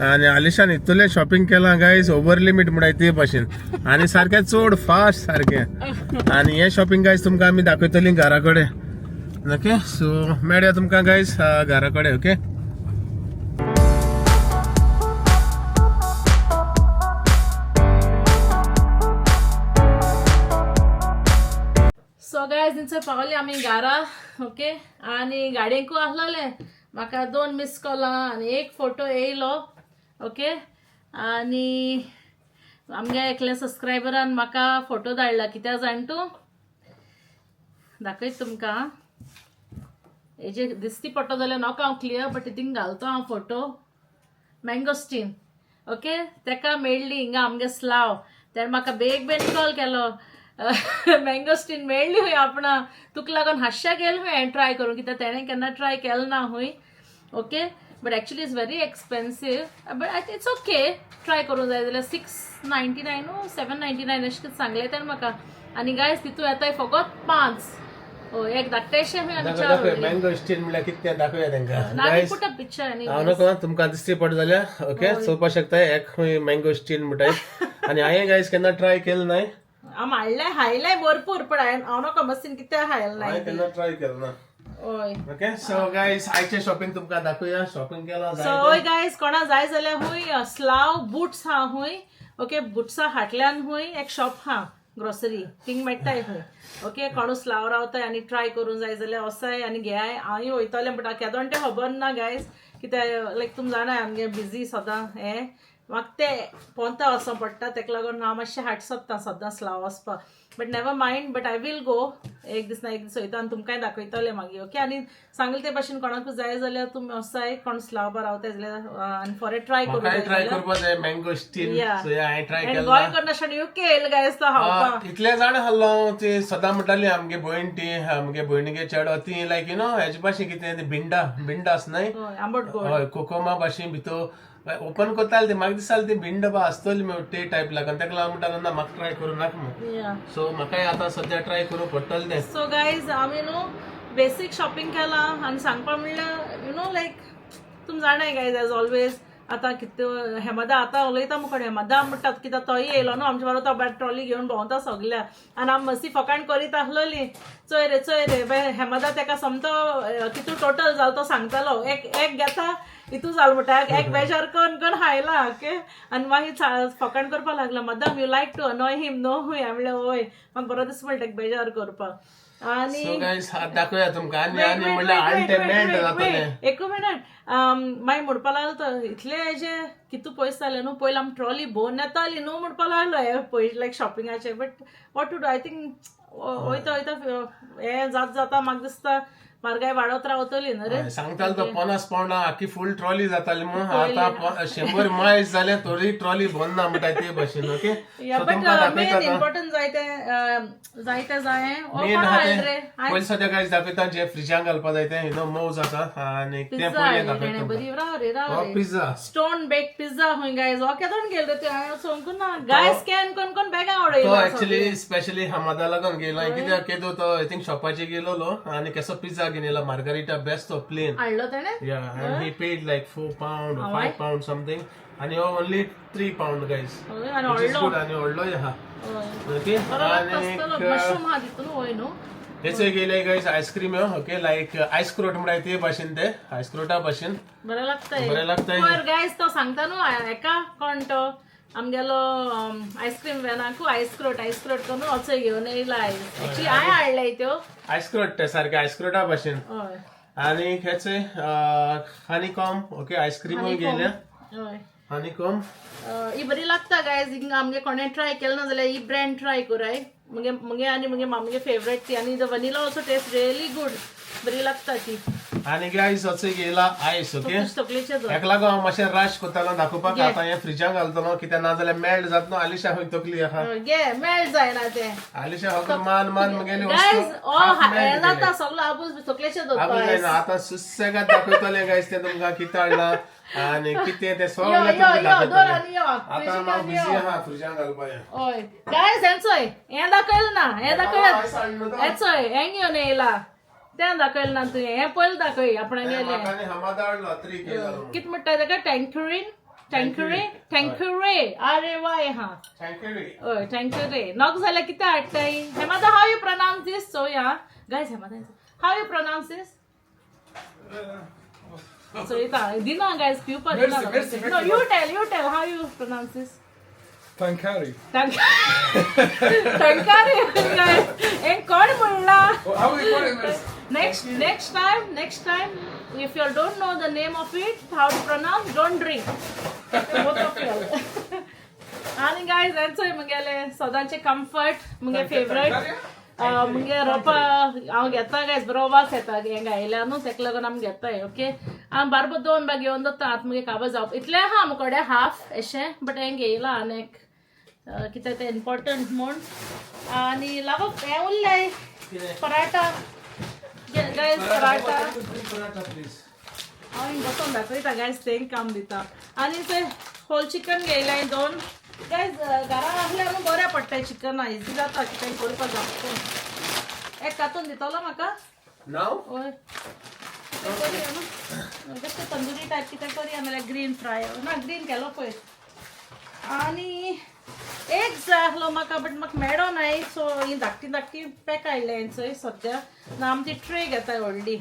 आनी आलिशान इतलें शॉपिंग केलां गायज ओवर लिमीट म्हणटाय ते भाशेन आनी सारकें चड फास्ट सारकें. आनी हें शॉपिंग गायज तुमकां आमी दाखयतलीं घरा कडेन ओके. सो मेळया तुमकां गायज घरा कडेन ओके. सो गायज थंयसर पावली आमी घरा ओके. आनी गाडयेकू आसलेलें म्हाका 2 मिस कॉलां आनी 1 फोटो येयलो ओके. आनी आमगे एकल्या सबस्क्रायबरान म्हाका फोटो धाडला कित्याक जाण तूं दाखयत तुमकां हेजे दिसती पडटा जाल्यार नोका हांव क्लियर बट तिंग घालतो हांव फोटो मँगोस्टीन ओके. तेका मेळ्ळी हिंगा आमगे स्लाव तेणें म्हाका बेग बेन कॉल केलो मँगोस्टीन मेळ्ळी खंय आपणा तुका लागून हांशा गेल खंय हांवें ट्राय करूं कित्याक तेणें केन्ना ट्राय केलें ना खंय okay. But actually it's very expensive but it's okay try करूंक जाय जाल्यार 699 वो 799 अशें कितें सांगलें तेणें म्हाका. आनी गायज तितून येताय फकत 5 एक धाकटेशें खंय आनी 4 मँगोस्टीन म्हणल्यार कितें दाखोवया तांकां. पुट अ पिक्चर आनी हांव नको तुमकां दिसती पडटा जाल्यार ओके चोवपाक शकता एक खंय मँगोस्टीन म्हणटाय. आनी हांवें गायज केन्ना ट्राय केलें नाय. हांव हाडलें हायलें भरपूर पण हांवें हांव नको मस्तीन कितें हायलें हांवें केन्ना ट्राय केलें ना हय. ओके. सो गायज आयचें शॉपिंग तुमकां दाखोवया शॉपिंग केलां. सो हय गायज कोणा जाय जाल्यार हूंय स्लाव बुट्स आहा हूंय ओके. बुट्सां हाटल्यान हूंय एक शॉप आहा ग्रोसरी थिंग मेळटाय खंय ओके. कोणू स्लाव रावताय आनी ट्राय करूंक जाय जाल्यार वसाय आनी घेयाय. हांवूय वयतलें बट केदोण तें खबर ना गायज कित्याक लायक तुम जाणाय आमगे बिजी सदां हें म्हाका तें पोंता वचों पडटा तेका लागून हांव मातशें हाट सोदतां सदां स्लाव वचपाक but never mind but I will go एक दीस ना एक दीस वयता आनी तुमकांय दाखयतलें मागीर ओके. आनी सांगलें ते भाशेन कोणाकूय जाय जाल्यार तुमी वसाय कोण स्लाव रावताय जाल्यार आनी फॉर ए ट्राय करूं म्हाकाय ट्राय करपाक जाय मँगोस्टीन. सो हांवें ट्राय आनी केलें गोंय करनासतना युके येयलें गायज तो खावपाक इतले जाण आहलो ती सदां म्हणटाली आमगे भयण ती आमगे भयणीगे चेडो ती लायक you know हेजे भाशेन कितें भिंडा भिंडा आस न्हय आंबट गोड हय कोकोमा भाशेन भितर ओपन करताले ते म्हाका दिसतालें ती भिंड बा आसतली ते टायप लागून ताका लागून म्हणटालो ना म्हाका ट्राय करूं नाका म्हूण. सो म्हाकाय आतां सद्या ट्राय करूं पडटलें तें. सो गायज आमी न्हू बेसीक शॉपिंग केलां आनी सांगपा म्हणल्यार you know लायक तुम जाणाय गायज एज ऑलवेज आतां कितें हेमदा आतां उलयता मुखार हेमदा म्हणटात कित्याक तोय येयलो न्हू आमचे बरोबर तो बॅग ट्रॉली घेवन भोंवता सगल्या आनी आमी मस्ती फकाण करीत आसलोली चोय रे चोय रे बाय हेमदा तेका सोमतो कितू टोटल जालो तो सांगतालो एक एक घेता इतू जाल म्हणटा एक बेजार करून करून हायला ओके. आनी मागीर फकाण करपाक लागला madam you like to annoy him न्हू हांवें म्हणलें वय म्हाका बरो दिसता म्हणटा एक बेजार करपाक. आनी सो गायज दाखोवया तुमकां आनी आनी म्हणल्यार आनी जातलें एक मिनट मागीर म्हणपा लागलो तो इतले हेजे कितू पयस जाले न्हू पयलीं आमी ट्रॉली भोवन येताली न्हू म्हणपा लागलो हे पयस लायक शॉपिंगाचे but what to do I think वयता वयता हें जात जाता म्हाका दिसता म्हारगाय वाडत रावतली न्हू रे. सांगतालो तो 50 पावंडा आखी फूल ट्रॉली जाताली मग, आता 100 मायल्स जाले तरी ट्रॉली भरना ना म्हणटा ते भशेन. ओके, या सो बट तुमकां मेन दाखयता आतां. इम्पॉर्टंट जायते जायते जाय मेन आहा हाडले रे. ते पयलीं सद्या गायज दाखयता जे फ्रिजान घालपा जाय ते मोव जाता आनी ते पिझ्झा पयलें हाडले दाखयता तेणे. तुमकां. बरी राव रे, राव हो रे. पिझ्झा. स्टोन बेक पिझ्झा खंय गायज, हो केदोन गेले रे ते हांवें सांगूंक ना गायज, can कोण कोण बेगां तो उडयला. एक्चुअली स्पेशली हमादा लागून गेलो कित्याक केदो तो I think शॉपाचेर गेलोलो आनी केसो पिझ्झा घेवन येयला, मार्गरिटा बेस्ट तो प्लेन. हाडलो तेणे. Yeah, and he paid like £4 or £5 something, and you only £3, guys. हय, आनी Which is व्हडलो. good. आणि व्हडलोय आहा. हय. ओके. बरो लागता आणि आसतलो. मशरूम आहा तितून वय न्हू. हेचे गेले गायज आयस्क्रीम. ओके, लायक आयस्क्रोट म्हणटाय ते भाशेन, ते आयस्क्रोटा भाशेन. बरें लागता. बरें लागता. पयर गायज तो सांगता न्हू एका कोण तो आमगेलो आयस्क्रीम व्हॅनाकू आयस्क्रोट आयस्क्रोट करून वचो घेवन येयला आयज. एक्चुली हांवें हाडले त्यो. आयस्क्रोट ते सारखे आयस्क्रोटा भाशेन. हय. आणि हेचे हनीकॉम. ओके, आयस्क्रीमूय गेले. हय. हनीकॉम. ही बरी लागता गायज. हिंगा आमगे कोणें ट्राय केलें ना जाल्यार ही ब्रँड ट्राय कराय. मुगे मुगे आनी मुगे मामगे फेवरेट ती आनी the vanilla also taste really good. बरी लागता ती. आणि गायज अचे गेला आयस. ओके. तकलेचे हेका लागून हांव मातशें राश करतालो दाखोवपाक. आतां हें फ्रिजान घालतलो कित्याक ना जाल्यार मेल्ट जातलो. आलिशा खंय तकली आहा. गे मेल्ट जायना तें. आलिशा फक्त मान मान मुगेली गायज वस्तू ऑल half melt हें जाता केलें. सगळो आबूज तकलेचे आबूज दवरता. जायना आतां सुसेगाद दाखयतलें गायज तें तुमकां कितें हाडलां आनी कितें तें यो सगळें यो तुमकां यो दोर दाखयतलें. आनी यो. आतां हांव बिजी आहा फ्रिजान घालपाचें. हय गायज, हेंचोय हें दाखयलें ना, हें दाखयलें. आयस हाडलो तो. हेचोय हें घेवन येयला तें दाखयलें ना तुवें. हें पयलें दाखय आपणागेलें. म्हाका आनी हमादा हाडलो 3 केला. कित म्हणटा ताका, टँक्युरीन टँक्युरे टँक्युरे आरे वाय हा. Thank you. हय, टँक्युरे नक जाल्यार कितें हाडटाय. Hemada, how you pronounce this? So ya guys, Hemada, how you pronounce this? चोयता दिना गायज, पिवपा दिना. Mercy, mercy. No, you tell, you tell how you pronounce this. Tankari. टंकारे हें कोण म्हणला? Oh, how do you call it? Mercy? Next time, if you don't know the name of it, how to pronounce, don't drink. Both of you. आनी guys हेंचोय मुगेले सदांचे comfort, मुगे favourite मुगे रोपा हांव घेता guys. बरो वास येता हें गायल्या न्हू, तेका लागून आमी घेताय. ओके, हांव बारबर दोन बॅग घेवन दवरता. आतां मुगे काबार जावप इतलें आहा आमचे कडेन हाफ एशें, बट हें घेयलां आनी एक कितें तें इम्पॉर्टंट म्हूण. आनी लागप हें उरलें पराठा गायज, पराठा. पराठा प्लीज. हांव हिंग बसोन दाखयता गायज, तें काम दिता. आनी ते होल चिकन घेयलें दोन गायज. घरा आसल्यार न्हू बरें पडटा, चिकन इजी जाता कितें करपाक जाता. एक कातून दितलो म्हाका? नाव. हय, कितें करुया न्हू, बेश्टें तंदुरी टायप कितें करुया, नाल्यार ग्रीन फ्राय. ना, ग्रीन केलो पयर. आनी एक जाय आसलो म्हाका, बट म्हाका मेळो नाय. सो ही धाकटी धाकटी पॅक हाडले हांवें सद्या ना. आमी ती ट्रे घेताय व्हडली,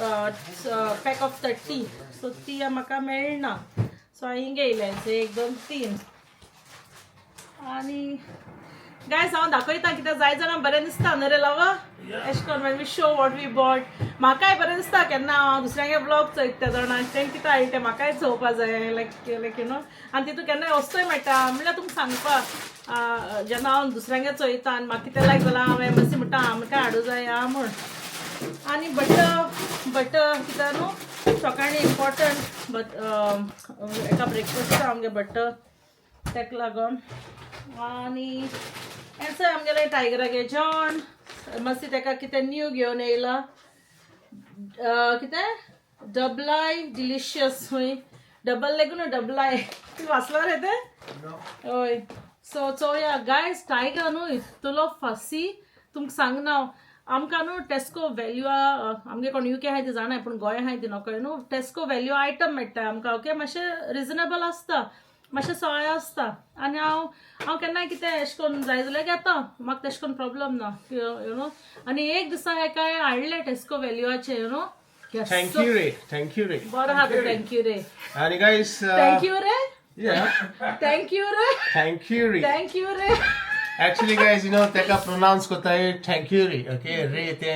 पॅक ऑफ 30, सो ती म्हाका मेळना. सो हांवें घेयलें एक दोन तीन. आनी गायज हांव दाखयता कित्याक जाय जाणां बरें दिसता न्हू रे लवा, एशें करून when we show what we bought. म्हाकाय बरें दिसता केन्ना हांव दुसऱ्यांगे ब्लॉग चोयता जाणा, तें कितें हाडटा तें म्हाकाय चोवपा जाय, लायक you know. आनी तितून केन्नाय वस्तूय मेळटा म्हणल्यार तुमकां सांगपा, जेन्ना हांव दुसऱ्यांगे चोयता आनी म्हाका कितें लायक जाल्यार हांवें मातशें म्हणटा आमकां हाडूं जाय आं म्हूण. आनी बटर, बटर कितें न्हू सकाळीं इम्पॉर्टंट, बट एका ब्रेकफास्टाक आमगे बटर तेका लागून. आनी हेंच आमगेलें टायगरागे जेवण. मातशें तेका कितें न्यू घेवन येयला, कितें डबलाय डिलिशियस खंय, डबल लेगून डबलाय. तूं वाचलो रे तें? हय. सो चोया गायज, टायगर न्हू इतलो फसी तुमकां सांगना हांव. आमकां न्हू टेस्को वेल्यू, आमगे कोण युके आहाय ती जाणाय, पूण गोंय आहाय ती नकळो न्हू. टेस्को वेल्यू आयटम मेळटा आमकां. ओके, मातशें रिजनेबल आसता, मातशें सोय आसता. आनी हांव हांव केन्नाय कितें एशें करून जाय जाल्यार घेता, म्हाका तेशें करून प्रॉब्लम ना, you know. आनी एक दिसा हेका हाडलें टेस्को वेल्यूआचें, you know. Thank you रे, thank you रे. बरो आहा तो thank you रे. आनी गायज thank you रे. या. Thank you रे. Thank you रे. Thank you रे. एक्चुअली गायज you know तेका प्रोनाउन्स करताय thank you रे. ओके रे ते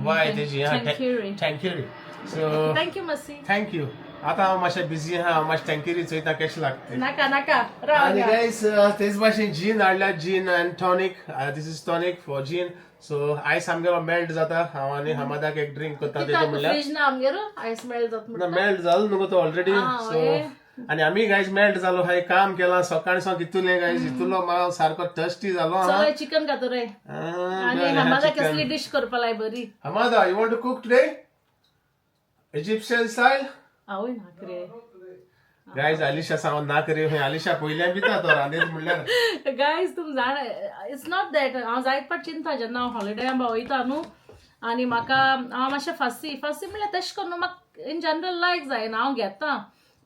वाय तेजी. Thank you रे. Thank you रे. सो thank you मसी. Thank you. आतां हांव मातशें बिजी आहा, हांव मातशें thank you रे चोयता कशें लागता. नाका नाका, राव. आनी गायज तेच भाशेन जीन हाडल्या, gin and tonic. This is tonic for gin. So ice आमगेलो मेल्ट जाता. हांव आनी हमादाक एक ड्रिंक करता तेतून म्हणल्यार फ्रीज ना आमगेर, आयस मेल्ट जाता ना, मेल्ट जालो न्हू तो ऑलरेडी. सो आनी आमी गायज मेल्ट जालो हांवें काम केलां सकाळी सावन कितुलें गायज, इतलो हांव सारको थर्स्टी जालो. सगळे चिकन खातो रे. आनी हमादा कसली डिश करपा लाय बरी. Hamada, you want to cook today? Egyptian style? आवय नाक रे. गायज, आलिशा सांगून ना करी. आलिशा पयल्यान दिता तो रांदीत म्हणल्यार. गायज, तुम जाणा, it's not that हांव जायत पाट चिंता जेन्ना हांव हॉलिडे वयता न्हू आनी म्हाका हांव मातशें फासी फासी म्हणल्यार तशें करून म्हाका इन जनरल लायक जायना. हांव घेता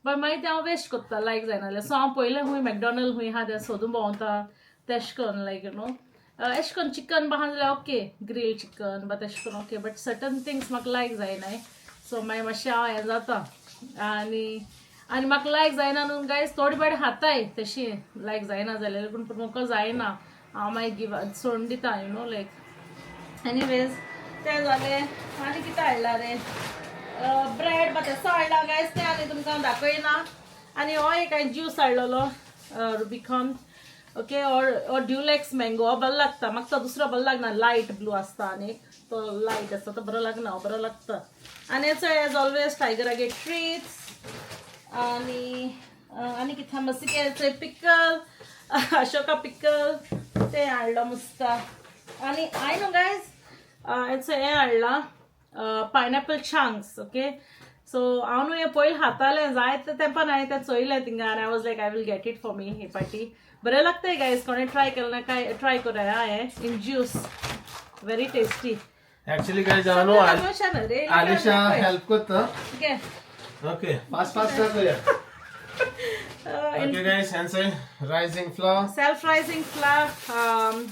बट मागीर तें हांव वेस्ट करता लायक जायना जाल्यार. सो हांव पयलें खूंय मॅकडॉनल्ड खूंय आहा तें सोदून भोंवता तेश करून, लायक you know, एशें करून चिकन बा आहा जाल्यार ओके, ग्रील चिकन बा तेशें करून ओके, बट सर्टन थिंग्स म्हाका लायक जायनाय. सो मागीर मातशें हांव हें जाता आनी आनी म्हाका लायक जायना न्हू गायज, थोडी बाडी खाताय तशी लायक जायना जाल्यार, पूण म्हाका जायना, हांव मागीर गिव सोडून दिता, you know, like anyways तें जालें. आनी कितें हाडलां रे? ब्रेड बा तेसो हाडला गायज, तें आनी तुमकां दाखयना. आनी हो एक हांवें ज्यूस हाडलेलो, रुबिकॉन, ओके, और ड्युलेक्स मँगो. हो बरो लागता म्हाका, तो दुसरो बरो लागना. लायट ब्लू आसता आनी तो लायट आसता, तो बरो लागना, हो बरो लागता. आनी हेचो एज ऑलवेज टायगरागे ट्रीट्स. आनी आनी कितें मसिकेचे पिकल, अशोका पिकल ते हाडलो मुस्ता. आनी I know guys, हेचो हें हाडलां, पायनॅपल चंक्स. ओके, सो हांव न्हू हें पयलीं खातालें जायते तेंपान, हांवें तें चोयलें थिंगा आनी I was like, I will get it for me हे पाटी. बरें लागता गायज, कोणें ट्राय केलें ना काय ट्राय करूया हें in juice, very tasty. Actually guys, हांव न्हू आलिशा हेल्प करता. Okay. Okay, fast fast करूया. ओके गायज, हेंचे rising flour. Self rising flour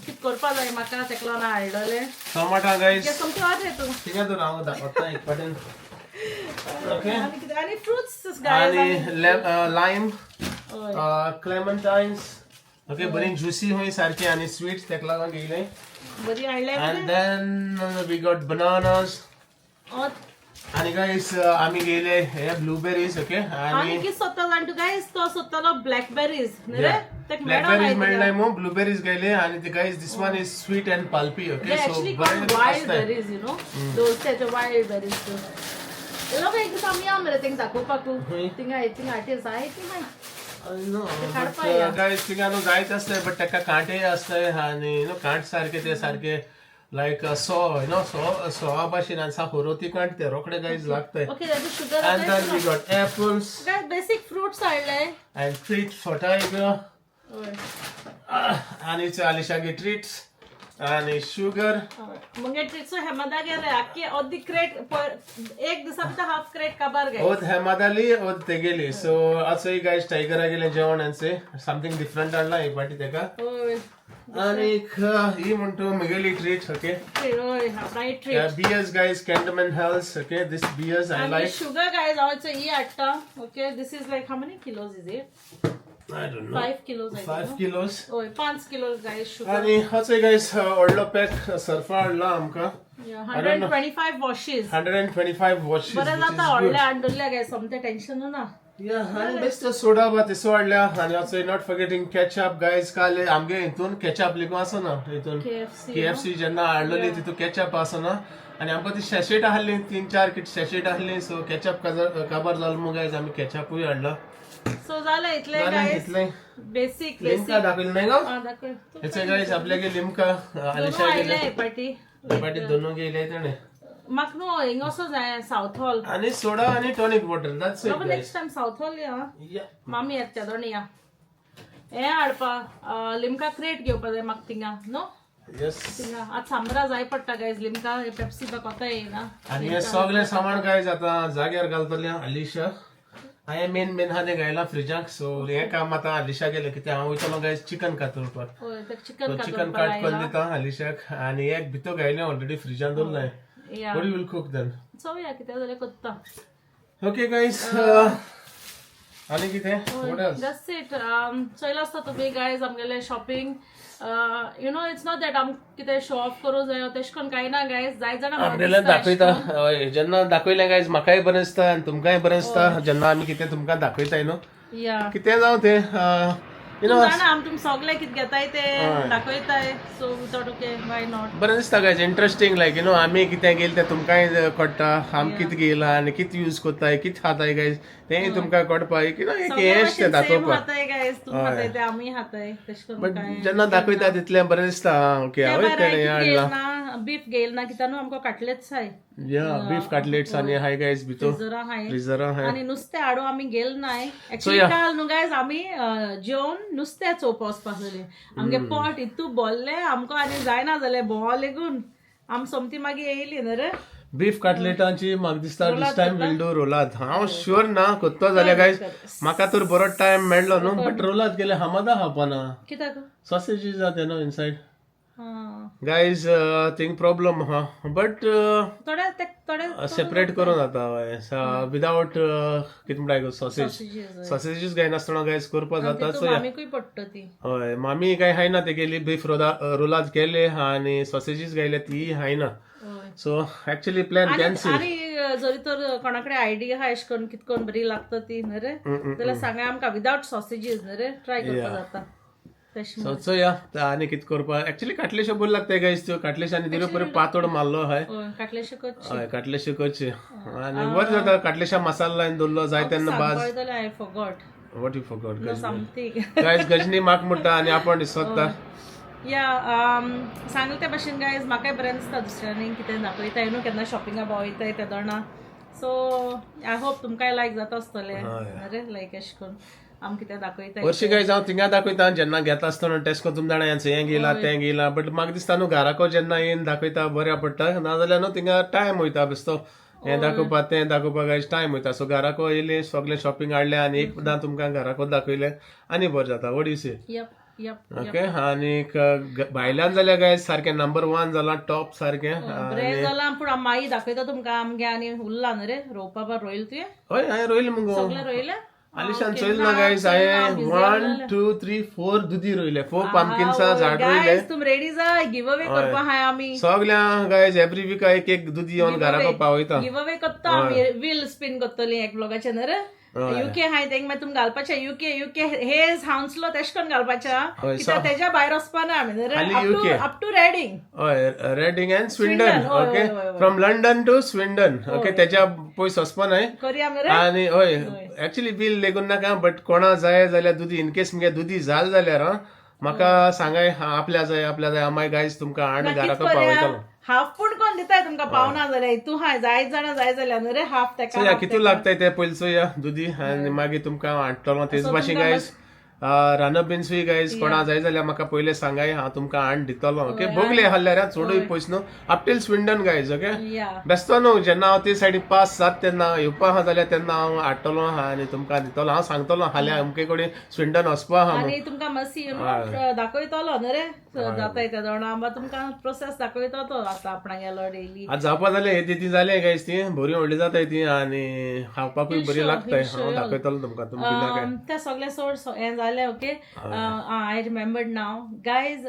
कित करपा जाय म्हाका, तेका लागून हाडलेलें. टोमाटा गायज. सोमतें वाज तूं. कितें तूं हांव दाखोता एक पाटीन. ओके. आनी कितें? आनी फ्रुट्स गायज. आनी लायम, क्लेमंटायन्स, ओके, बरी ज्युसी हुई सारकी आनी स्वीट, तेका लागून घेयलें. बरी हाडलें. And then we got bananas. आनी गायज, आमी घेयले हे ब्लूबेरीज, ओके. आनी आनी कितें सोदता जाण तूं गायज? तो सोदतालो ब्लॅकबेरीज न्ही रे, तेका. ब्लॅकबेरीज मेळनाय मू, ब्लूबेरीज घेयले. आनी ते guys, this one is sweet and pulpy, okay. They so actually called wild berries, you know. Those ते wild berries too. लोक एक दीस आमी या मरे तेंका दाखोवपाक. थिंगा थिंगा हाटे जाय ती मागीर काडपा या. गायज, थिंगा न्हू जायत आसताय, बट तेका कांटेय आसताय आनी you know कांट सारके ते सारके लायक सो you know so सोवा भाशेन आनी साप होरोती कांट ते रोखडे गायज लागताय. Okay, that is sugar. And then we got apples. Guys, basic fruits हाडले. And treats for tiger. आनी आलिशागे ट्रीट्स आनी शुगर. मगे ट्रीट्स हेमदा गेले आख्खे अर्दी क्रेट, एक दिसा भितर हाफ क्रेट काबार गे. ओद हेमादाली, ओद तेगेली. सो असोय गायज, टायगरा गेले जेवण हेंचे समथिंग डिफरंट हाडला हे पाटी तेका. आनीक ही म्हणतो म्हगेली ट्रीट, ओके. हय, आपणाय treat. Beers guys, Cantonment House, okay, this beers I आनी लायक. शुगर गायज, हांव ही हाडटा. Okay, this is like, how many kilos is it? I don't know. 5 kilos. 5 kilos. हय, 5 किलो गायज शुगर. आनी हचोय गायज, व्हडलो pack सर्फा हाडला आमकां. 125 वॉशीज. 125 वॉशीज. बरें जाता, व्हडलें हाडले गायज, सोमतें टेन्शन ना. या, आनी बेस्ट सोडा बा तेसो हाडल्या. आनी also not forgetting ketchup guys. काल आमगे हितून केचप लेगून आसना हितून. KFC. के एफ सी जेन्ना हाडलेली तितून केचप आसना आनी आमकां ती शॅशेट आहली, तीन चार किट शॅशेट आहली. सो केचप काबार जालो मग गायज, आमी केचपूय हाडला. सो जालें इतलें. जालें. गायज. इतलें. बेसीक. लिमका बेसीक. दाखयलें न्ही गो? दाखय. हेचे गायज, आपल्यागे लिमका आलिशा हाडले गेले पाटी. पाटी दोनू गेले तेणे. म्हाका न्हू हिंगा वचो जाय सावथ हॉल. आनी सोडा आनी tonic water, that's it guys. Next time south hall या. या. मामी येता तेदोणी या हें हाडपा, लिमका क्रेट घेवपा जाय म्हाका थिंगा न्हू. येस. थिंगा आतां सामरा जाय पडटा गायज लिमका, पेप्सी बा कोता येयना. आनी हे सगळें सामान गायज आतां जाग्यार घालतलें आलिशा. हांवें मेन मेन आहा तें घायलां फ्रिजाक. सो हें काम आतां आलिशा गेलें, कित्याक हांव वयतलो गायज चिकन कातरपाक. हय, ते चिकन. चिकन काट करून दिता आलिशाक आनी एक भितर घायलें ऑलरेडी, फ्रिजान दवरलें. या. What you will cook then? चोवया कितें जाल्यार करता. ओके गायज, आनी कितें? What else? That's it. चोयलां आसता तुमी गायज आमगेलें shopping. You know, it's not that आम कितें शो ऑफ करूं जाय, तेश कोन कांय ना गायज, जाय जाणां म्हाका आमगेलें दिसता. दाखयता. हय, जेन्ना दाखयलें गायज, म्हाकाय बरें दिसता आनी तुमकांय बरें दिसता जेन्ना आमी कितें तुमकां दाखयताय न्हू. या. कितें जावं तें. You know, जाणा आमी तुमी सगळे कितें घेताय ते दाखयताय, so we thought okay, why not. बरें दिसता guys, interesting, like you know, आमी कितें घेयला तें तुमकांय कळटा, आमी कितें घेयला आनी कितें यूज कोत्ताय, कितें खाताय गायज तेंय तुमकां कळपा, you know, एक सगळे हें तें भाशेन सेम दाखोवपाक. खाताय गायज, तुमी खाताय ते आमी खाताय, तशें करून बट काय जेन्ना दाखयता तितलें बरें दिसता. ओके, त्या हांवें भायर तेणें कितें हाडलां. घेयल ना, बीफ घेयल ना, कित्याक न्हू आमकां काटलेट्स हाय. या, बीफ काटलेट्स आनी हाय गायज भितर. फ्रिजरां हाय. फ्रिजरां हाय. आनी नुस्तें हाडूं आमी गेल नाय एक्चुली. Yeah. काल न्हू गायज आमी जेवन नुस्तें चोवपा वचपा आसलेली, आमगे पोट इतू बोल्लें आमकां आनी जायना जालें भोंव लेगून, आमी सोमती मागीर येयली न्हू रे. बीफ काटलेटांची म्हाका दिसता this time will do रोलाद. हांव शुअर ना कोत्तो जाल्यार गायज, म्हाका तर बरो टायम मेळ्ळो न्हू, बट रोलाद गेले हमादा खावपाना. कित्याक? सॉसेजीस जाता न्हू इनसायड. आं. गायज, थिंग प्रॉब्लम आहा, बट थोडे ते थोडे सेपरेट करून जाता विदावट कितें म्हणटा गो, सॉसेज. सॉसेजीस. सॉसेजीस घायनासतना गायज करपा जाता, सो मामीकूय पडटा ती. हय, मामी काय खायना, तेगेली बीफ रोलाद केले आनी सॉसेजीस घायले ती खायना. हय. So actually plan cancel. आनी जरी तर कोणा कडेन आयडिया आहा एशें करून कितें करून बरी लागता ती न्हू रे, जाल्यार सांगा आमकां, विदावट सॉसेजीस न्हू रे ट्राय करपा जाता तशें. सो चोया आनी कितें करपा. एक्चुअली काटलेश्यो बऱ्यो लागता गायज त्यो, काटलेश्यो आनी तिऱ्यो बऱ्यो पातळ मारलो हाय. हय, काटलेशे करची. हय, काटलेश्यो करची आनी बरें जाता. काटलेशा मसाला लायन दवरलो जाय तेन्ना भाज. जाल्यार I forgot. What you forgot? Something. Guys, Ghajini म्हाका म्हणटा आनी आपण सोदता. या, सांगले ते भशेन गायज, म्हाकाय बरें दिसता दुसऱ्यांनी कितें दाखयताय न्हू, केन्ना शॉपिंगा भोंवयताय ते दोणा, सो I hope तुमकांय लायक जाता आसतलें अरे लायक एशें करून आमी कितें दाखयताय. हरशीं गायज हांव थिंगा दाखयता जेन्ना घेता आसतना टेस्ट करून, तुमी जाणा हें घेयला तें घेयला, बट म्हाका दिसता न्हू घराको जेन्ना येवन दाखयता बऱ्या पडटा, नाजाल्यार न्हू थिंगा टायम वयता बेस्तो हें दाखोवपा तें दाखोवपा गायज, टायम वयता. सो घराको येयले, सगळें शॉपिंग हाडलें आनी एकदां तुमकां घराको दाखयलें आनी बरें जाता. What you say? Yup yup. Okay, आनीक भायल्यान जाल्यार गायज सारकें नंबर वन जालां, टॉप सारकें. बरें जालां, पूण मागीर दाखयता तुमकां आमगे आनी उरला न्हू रे रोवपा, बा रोयल तुवें? हय, हांवें रोयलें मुगो. सगळें रोयलें? आलिशान चोयल ना गायज, हांवें 1, 2, 3, 4 दुदी रोयले, 4 पामकिन्सा झाड रोयले. गायज, तुम रेडी जाय, गिव अवे करपा हाय आमी. सगळ्या गायज एवरी वीक एक एक दुदी येवन घराको पावयता. गिव अवे करता आमी, व्हील स्पिन करतली एक ब्लॉगाचेर न्हू रे. युके हाय तेंक मागीर तुमी घालपाचें युके युके हेज हाउन्सलो तेश करून घालपाचें, कित्याक तेज्या भायर वचपा ना आमी न्हू रे. खाली up to UK. Up to Reading. हय, रेडिंग अँड स्विंडन. हय, ओके. हय, हय. From London to Swindon, okay, तेज्या पयस वचपा नाय. करया आमी रे. आनी हय, एक्चुअली बील लेगून नाका, बट कोणा जाय जाल्यार दुदी, इनकेस मुगे दुदी जाल जाल्यार म्हाका सांगाय, आपल्या जाय आपल्या जाय, हांव मागीर गायज तुमकां हाड घराको पावयतलो. हाफ पूण कोण दिताय तुमकां पावना जाल्यार, तूं हाय जायत जाणां जाय जाल्यार न्हू रे हाफ तेका. चोया कितू लागताय ते पयलीं चोया दुदी आनी मागीर तुमकां हांव हाडटलो. तेच भाशेन गायज, रानप बिन्सूय गायज कोणा जाय जाल्यार म्हाका पयलें सांगाय, हांव तुमकां हाड दितलो. ओके, बोगले आहल्यार चडूय पयस न्हू, up till Swindon guys, okay. या. बेस्तो न्हू, जेन्ना हांव ते सायडीन पास जात तेन्ना येवपा आहा जाल्यार तेन्ना हांव हाडटलो आनी तुमकां दितलो. हांव सांगतलो फाल्यां अमके कडेन स्विंडन वचपा आहा म्हणून. आनी तुमकां मातशी you know दाखयतलो न्हू रे, जाताय ते दोणा बा तुमकां प्रोसेस दाखयतो तो आतां आपणागेलो डेली. आतां जावपा जालें हे ती जालें गायज, ती बरी व्हडली जाताय ती आनी खावपाकूय बरी लागताय. हांव दाखयतलो तुमकां, तुमी भिना काय. ते सगळे सोड, हें जालें. Okay, I remembered now guys,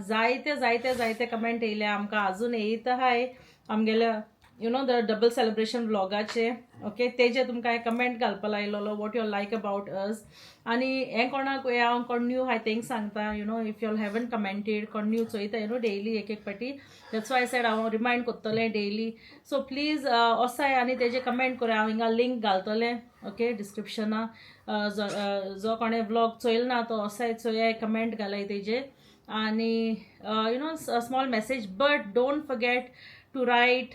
जायते जायते जायते कमेंट येयले आमकां, अजून येयत आहाय आमगेल्या you know the double celebration व्लॉगाचे. Okay, तेजे तुमकां कमेंट घालपा लायलेलो, what you like about us. आनी हें कोणाक हांव कोण न्यू आहाय तेंक सांगता, you know, if you haven't commented, कोण न्यू चोयता you know daily एक एक पाटी, that's why said हांव रिमायंड करतलें डेली. सो प्लीज वसाय आनी तेजे कमेंट करा. हांव हिंगा लिंक घालतलें, ओके, डिस्क्रिप्शना. जो कोणें व्लॉग चोयल ना तो वसाय चोयाय, कमेंट घालाय तेजे आनी you know small message, but don't forget to write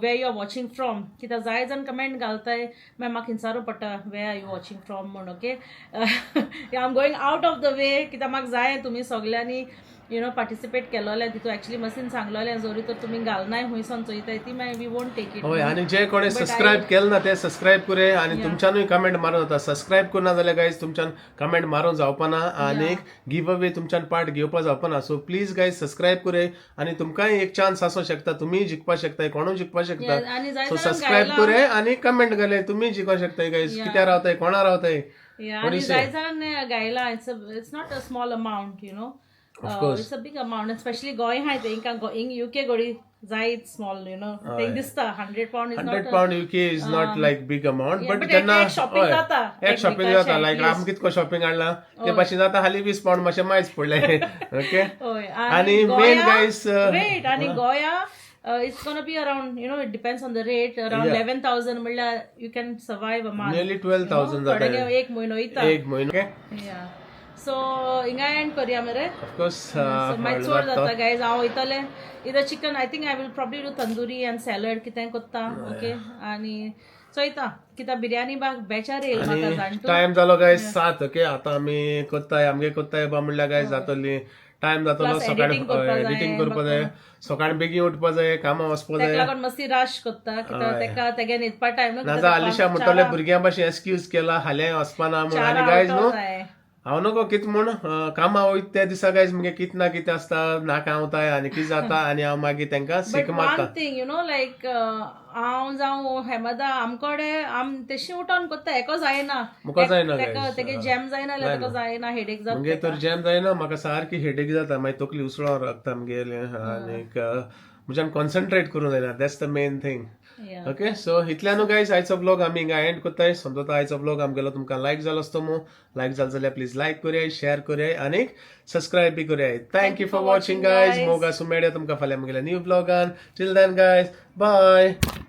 where you are watching from, कित्याक जाय जाण कमेंट घालताय, मागीर म्हाका विचारूं पडटा where are you watching from म्हूण. Okay, I am going out of the way, कित्याक म्हाका जाय तुमी सगल्यांनी you know participate केलोलें तितून. एक्चुली मसीन सांगलोलें, जरी तर तुमी घालनाय हुंयसान चोयताय ती, मागीर we won't take it. हय, आनी जे कोणे सबस्क्रायब केलें ना ते सबस्क्रायब करे आनी तुमच्यानूय कमेंट मारून जाता. सबस्क्रायब करना जाल्यार गायज तुमच्यान कमेंट मारून जावपाना आनी गिव अवे तुमच्यान पार्ट घेवपा जावपाना. सो प्लीज गायज सबस्क्रायब करे आनी तुमकांय एक चान्स आसूं शकता, तुमीय जिखपा शकताय, कोणूय जिखपा शकता. आनी जाय सो सबस्क्रायब करे आनी कमेंट घाले, तुमी जिखो शकताय गायज. कित्याक रावताय, कोणा रावताय? आनी जाय जाण गायला, it's not a small amount. Of course. It's a big amount, especially Goa हाय तेंकां, हिंग युके गोडी जायत स्मॉल, you know, तेंक दिसता 100 pound is 100 not pound UK is not like big amount, but but जेन्ना एक shopping हय, जाता. एक एक शॉपिंग विकाचे जाता, लायक at least. आम कितको शॉपिंग हाडला ते भाशेन जाता. हाली 20 पावंड मातशें मायज पडले, ओके. हय. आणि main guys, wait, आणि गोया it's gonna be around, it depends on the rate, around 11,000 म्हणल्यार you can survive a month. Nearly 12,000 जाता. एक म्हयनो वयता. एक म्हयनो, ओके. सो हिंगा एंड करया मरे. ऑफकोर्स. So, मागीर चड जाता गायज. हांव वयतलें either chicken, I think I will probably do tandoori and salad कितें कोत्ता, ओके. आनी चोयता कित्याक बिर्याणी बाग बेचार येयल म्हाका जाण तूं. टायम जालो गायज 7, ओके. आतां आमी कोत्ताय, आमगे कोत्ताय बा म्हणल्यार गायज जातली, टायम जातलो. Plus सकाळी editing करपा जाय, एडिटींग करपा जाय, सकाळी बेगीन उठपा जाय, कामां वचपा तेका जाय. लागून मातशी राश कोत्ता कित्याक तेका तेगे न्हिदपा टायम. नाजा आलिशा म्हणटले भुरग्यां भाशेन एक्सक्यूज केला, हाल्यां वचपा ना म्हूण. आनी गायज न्हू, हांव नको कित म्हूण कामां वयता त्या दिसा गायज मुगे कित ना कितें आसता, नाका हांवताय आनी कितें जाता आनी हांव मागीर तांकां सीक बट मारता. वन थिंग, लायक हांव जावं हेमदा, आमकडे आम तेशी उठोन कोत्ता, एको जायना. मुका जायना तेका guys. तेगे जॅम जायना जाल्यार तेका जायना, हेडेक जाता. मुगे तर जॅम जायना, म्हाका सारकी हेडेक जाता, मागीर तकली उसळोन लागता मुगेलें आनीक म्हज्यान कॉन्सन्ट्रेट करूं जायना. That's the main thing. Okay, so इतल्यानू गायज आयचो ब्लॉग आमी हिंगा एंड कोत्ताय. समजता आयचो ब्लॉग आमगेलो तुमकां लायक जालो आसतो मू. लायक जालो जाल्यार प्लीज लायक करयाय, शेअर करयाय आनी सबस्क्रायब बी करयाय. Thank you for watching guys. मोग आसूं, मेळया तुमकां फाल्यां म्हगेल्या new ब्लॉगान. Till then guys, bye.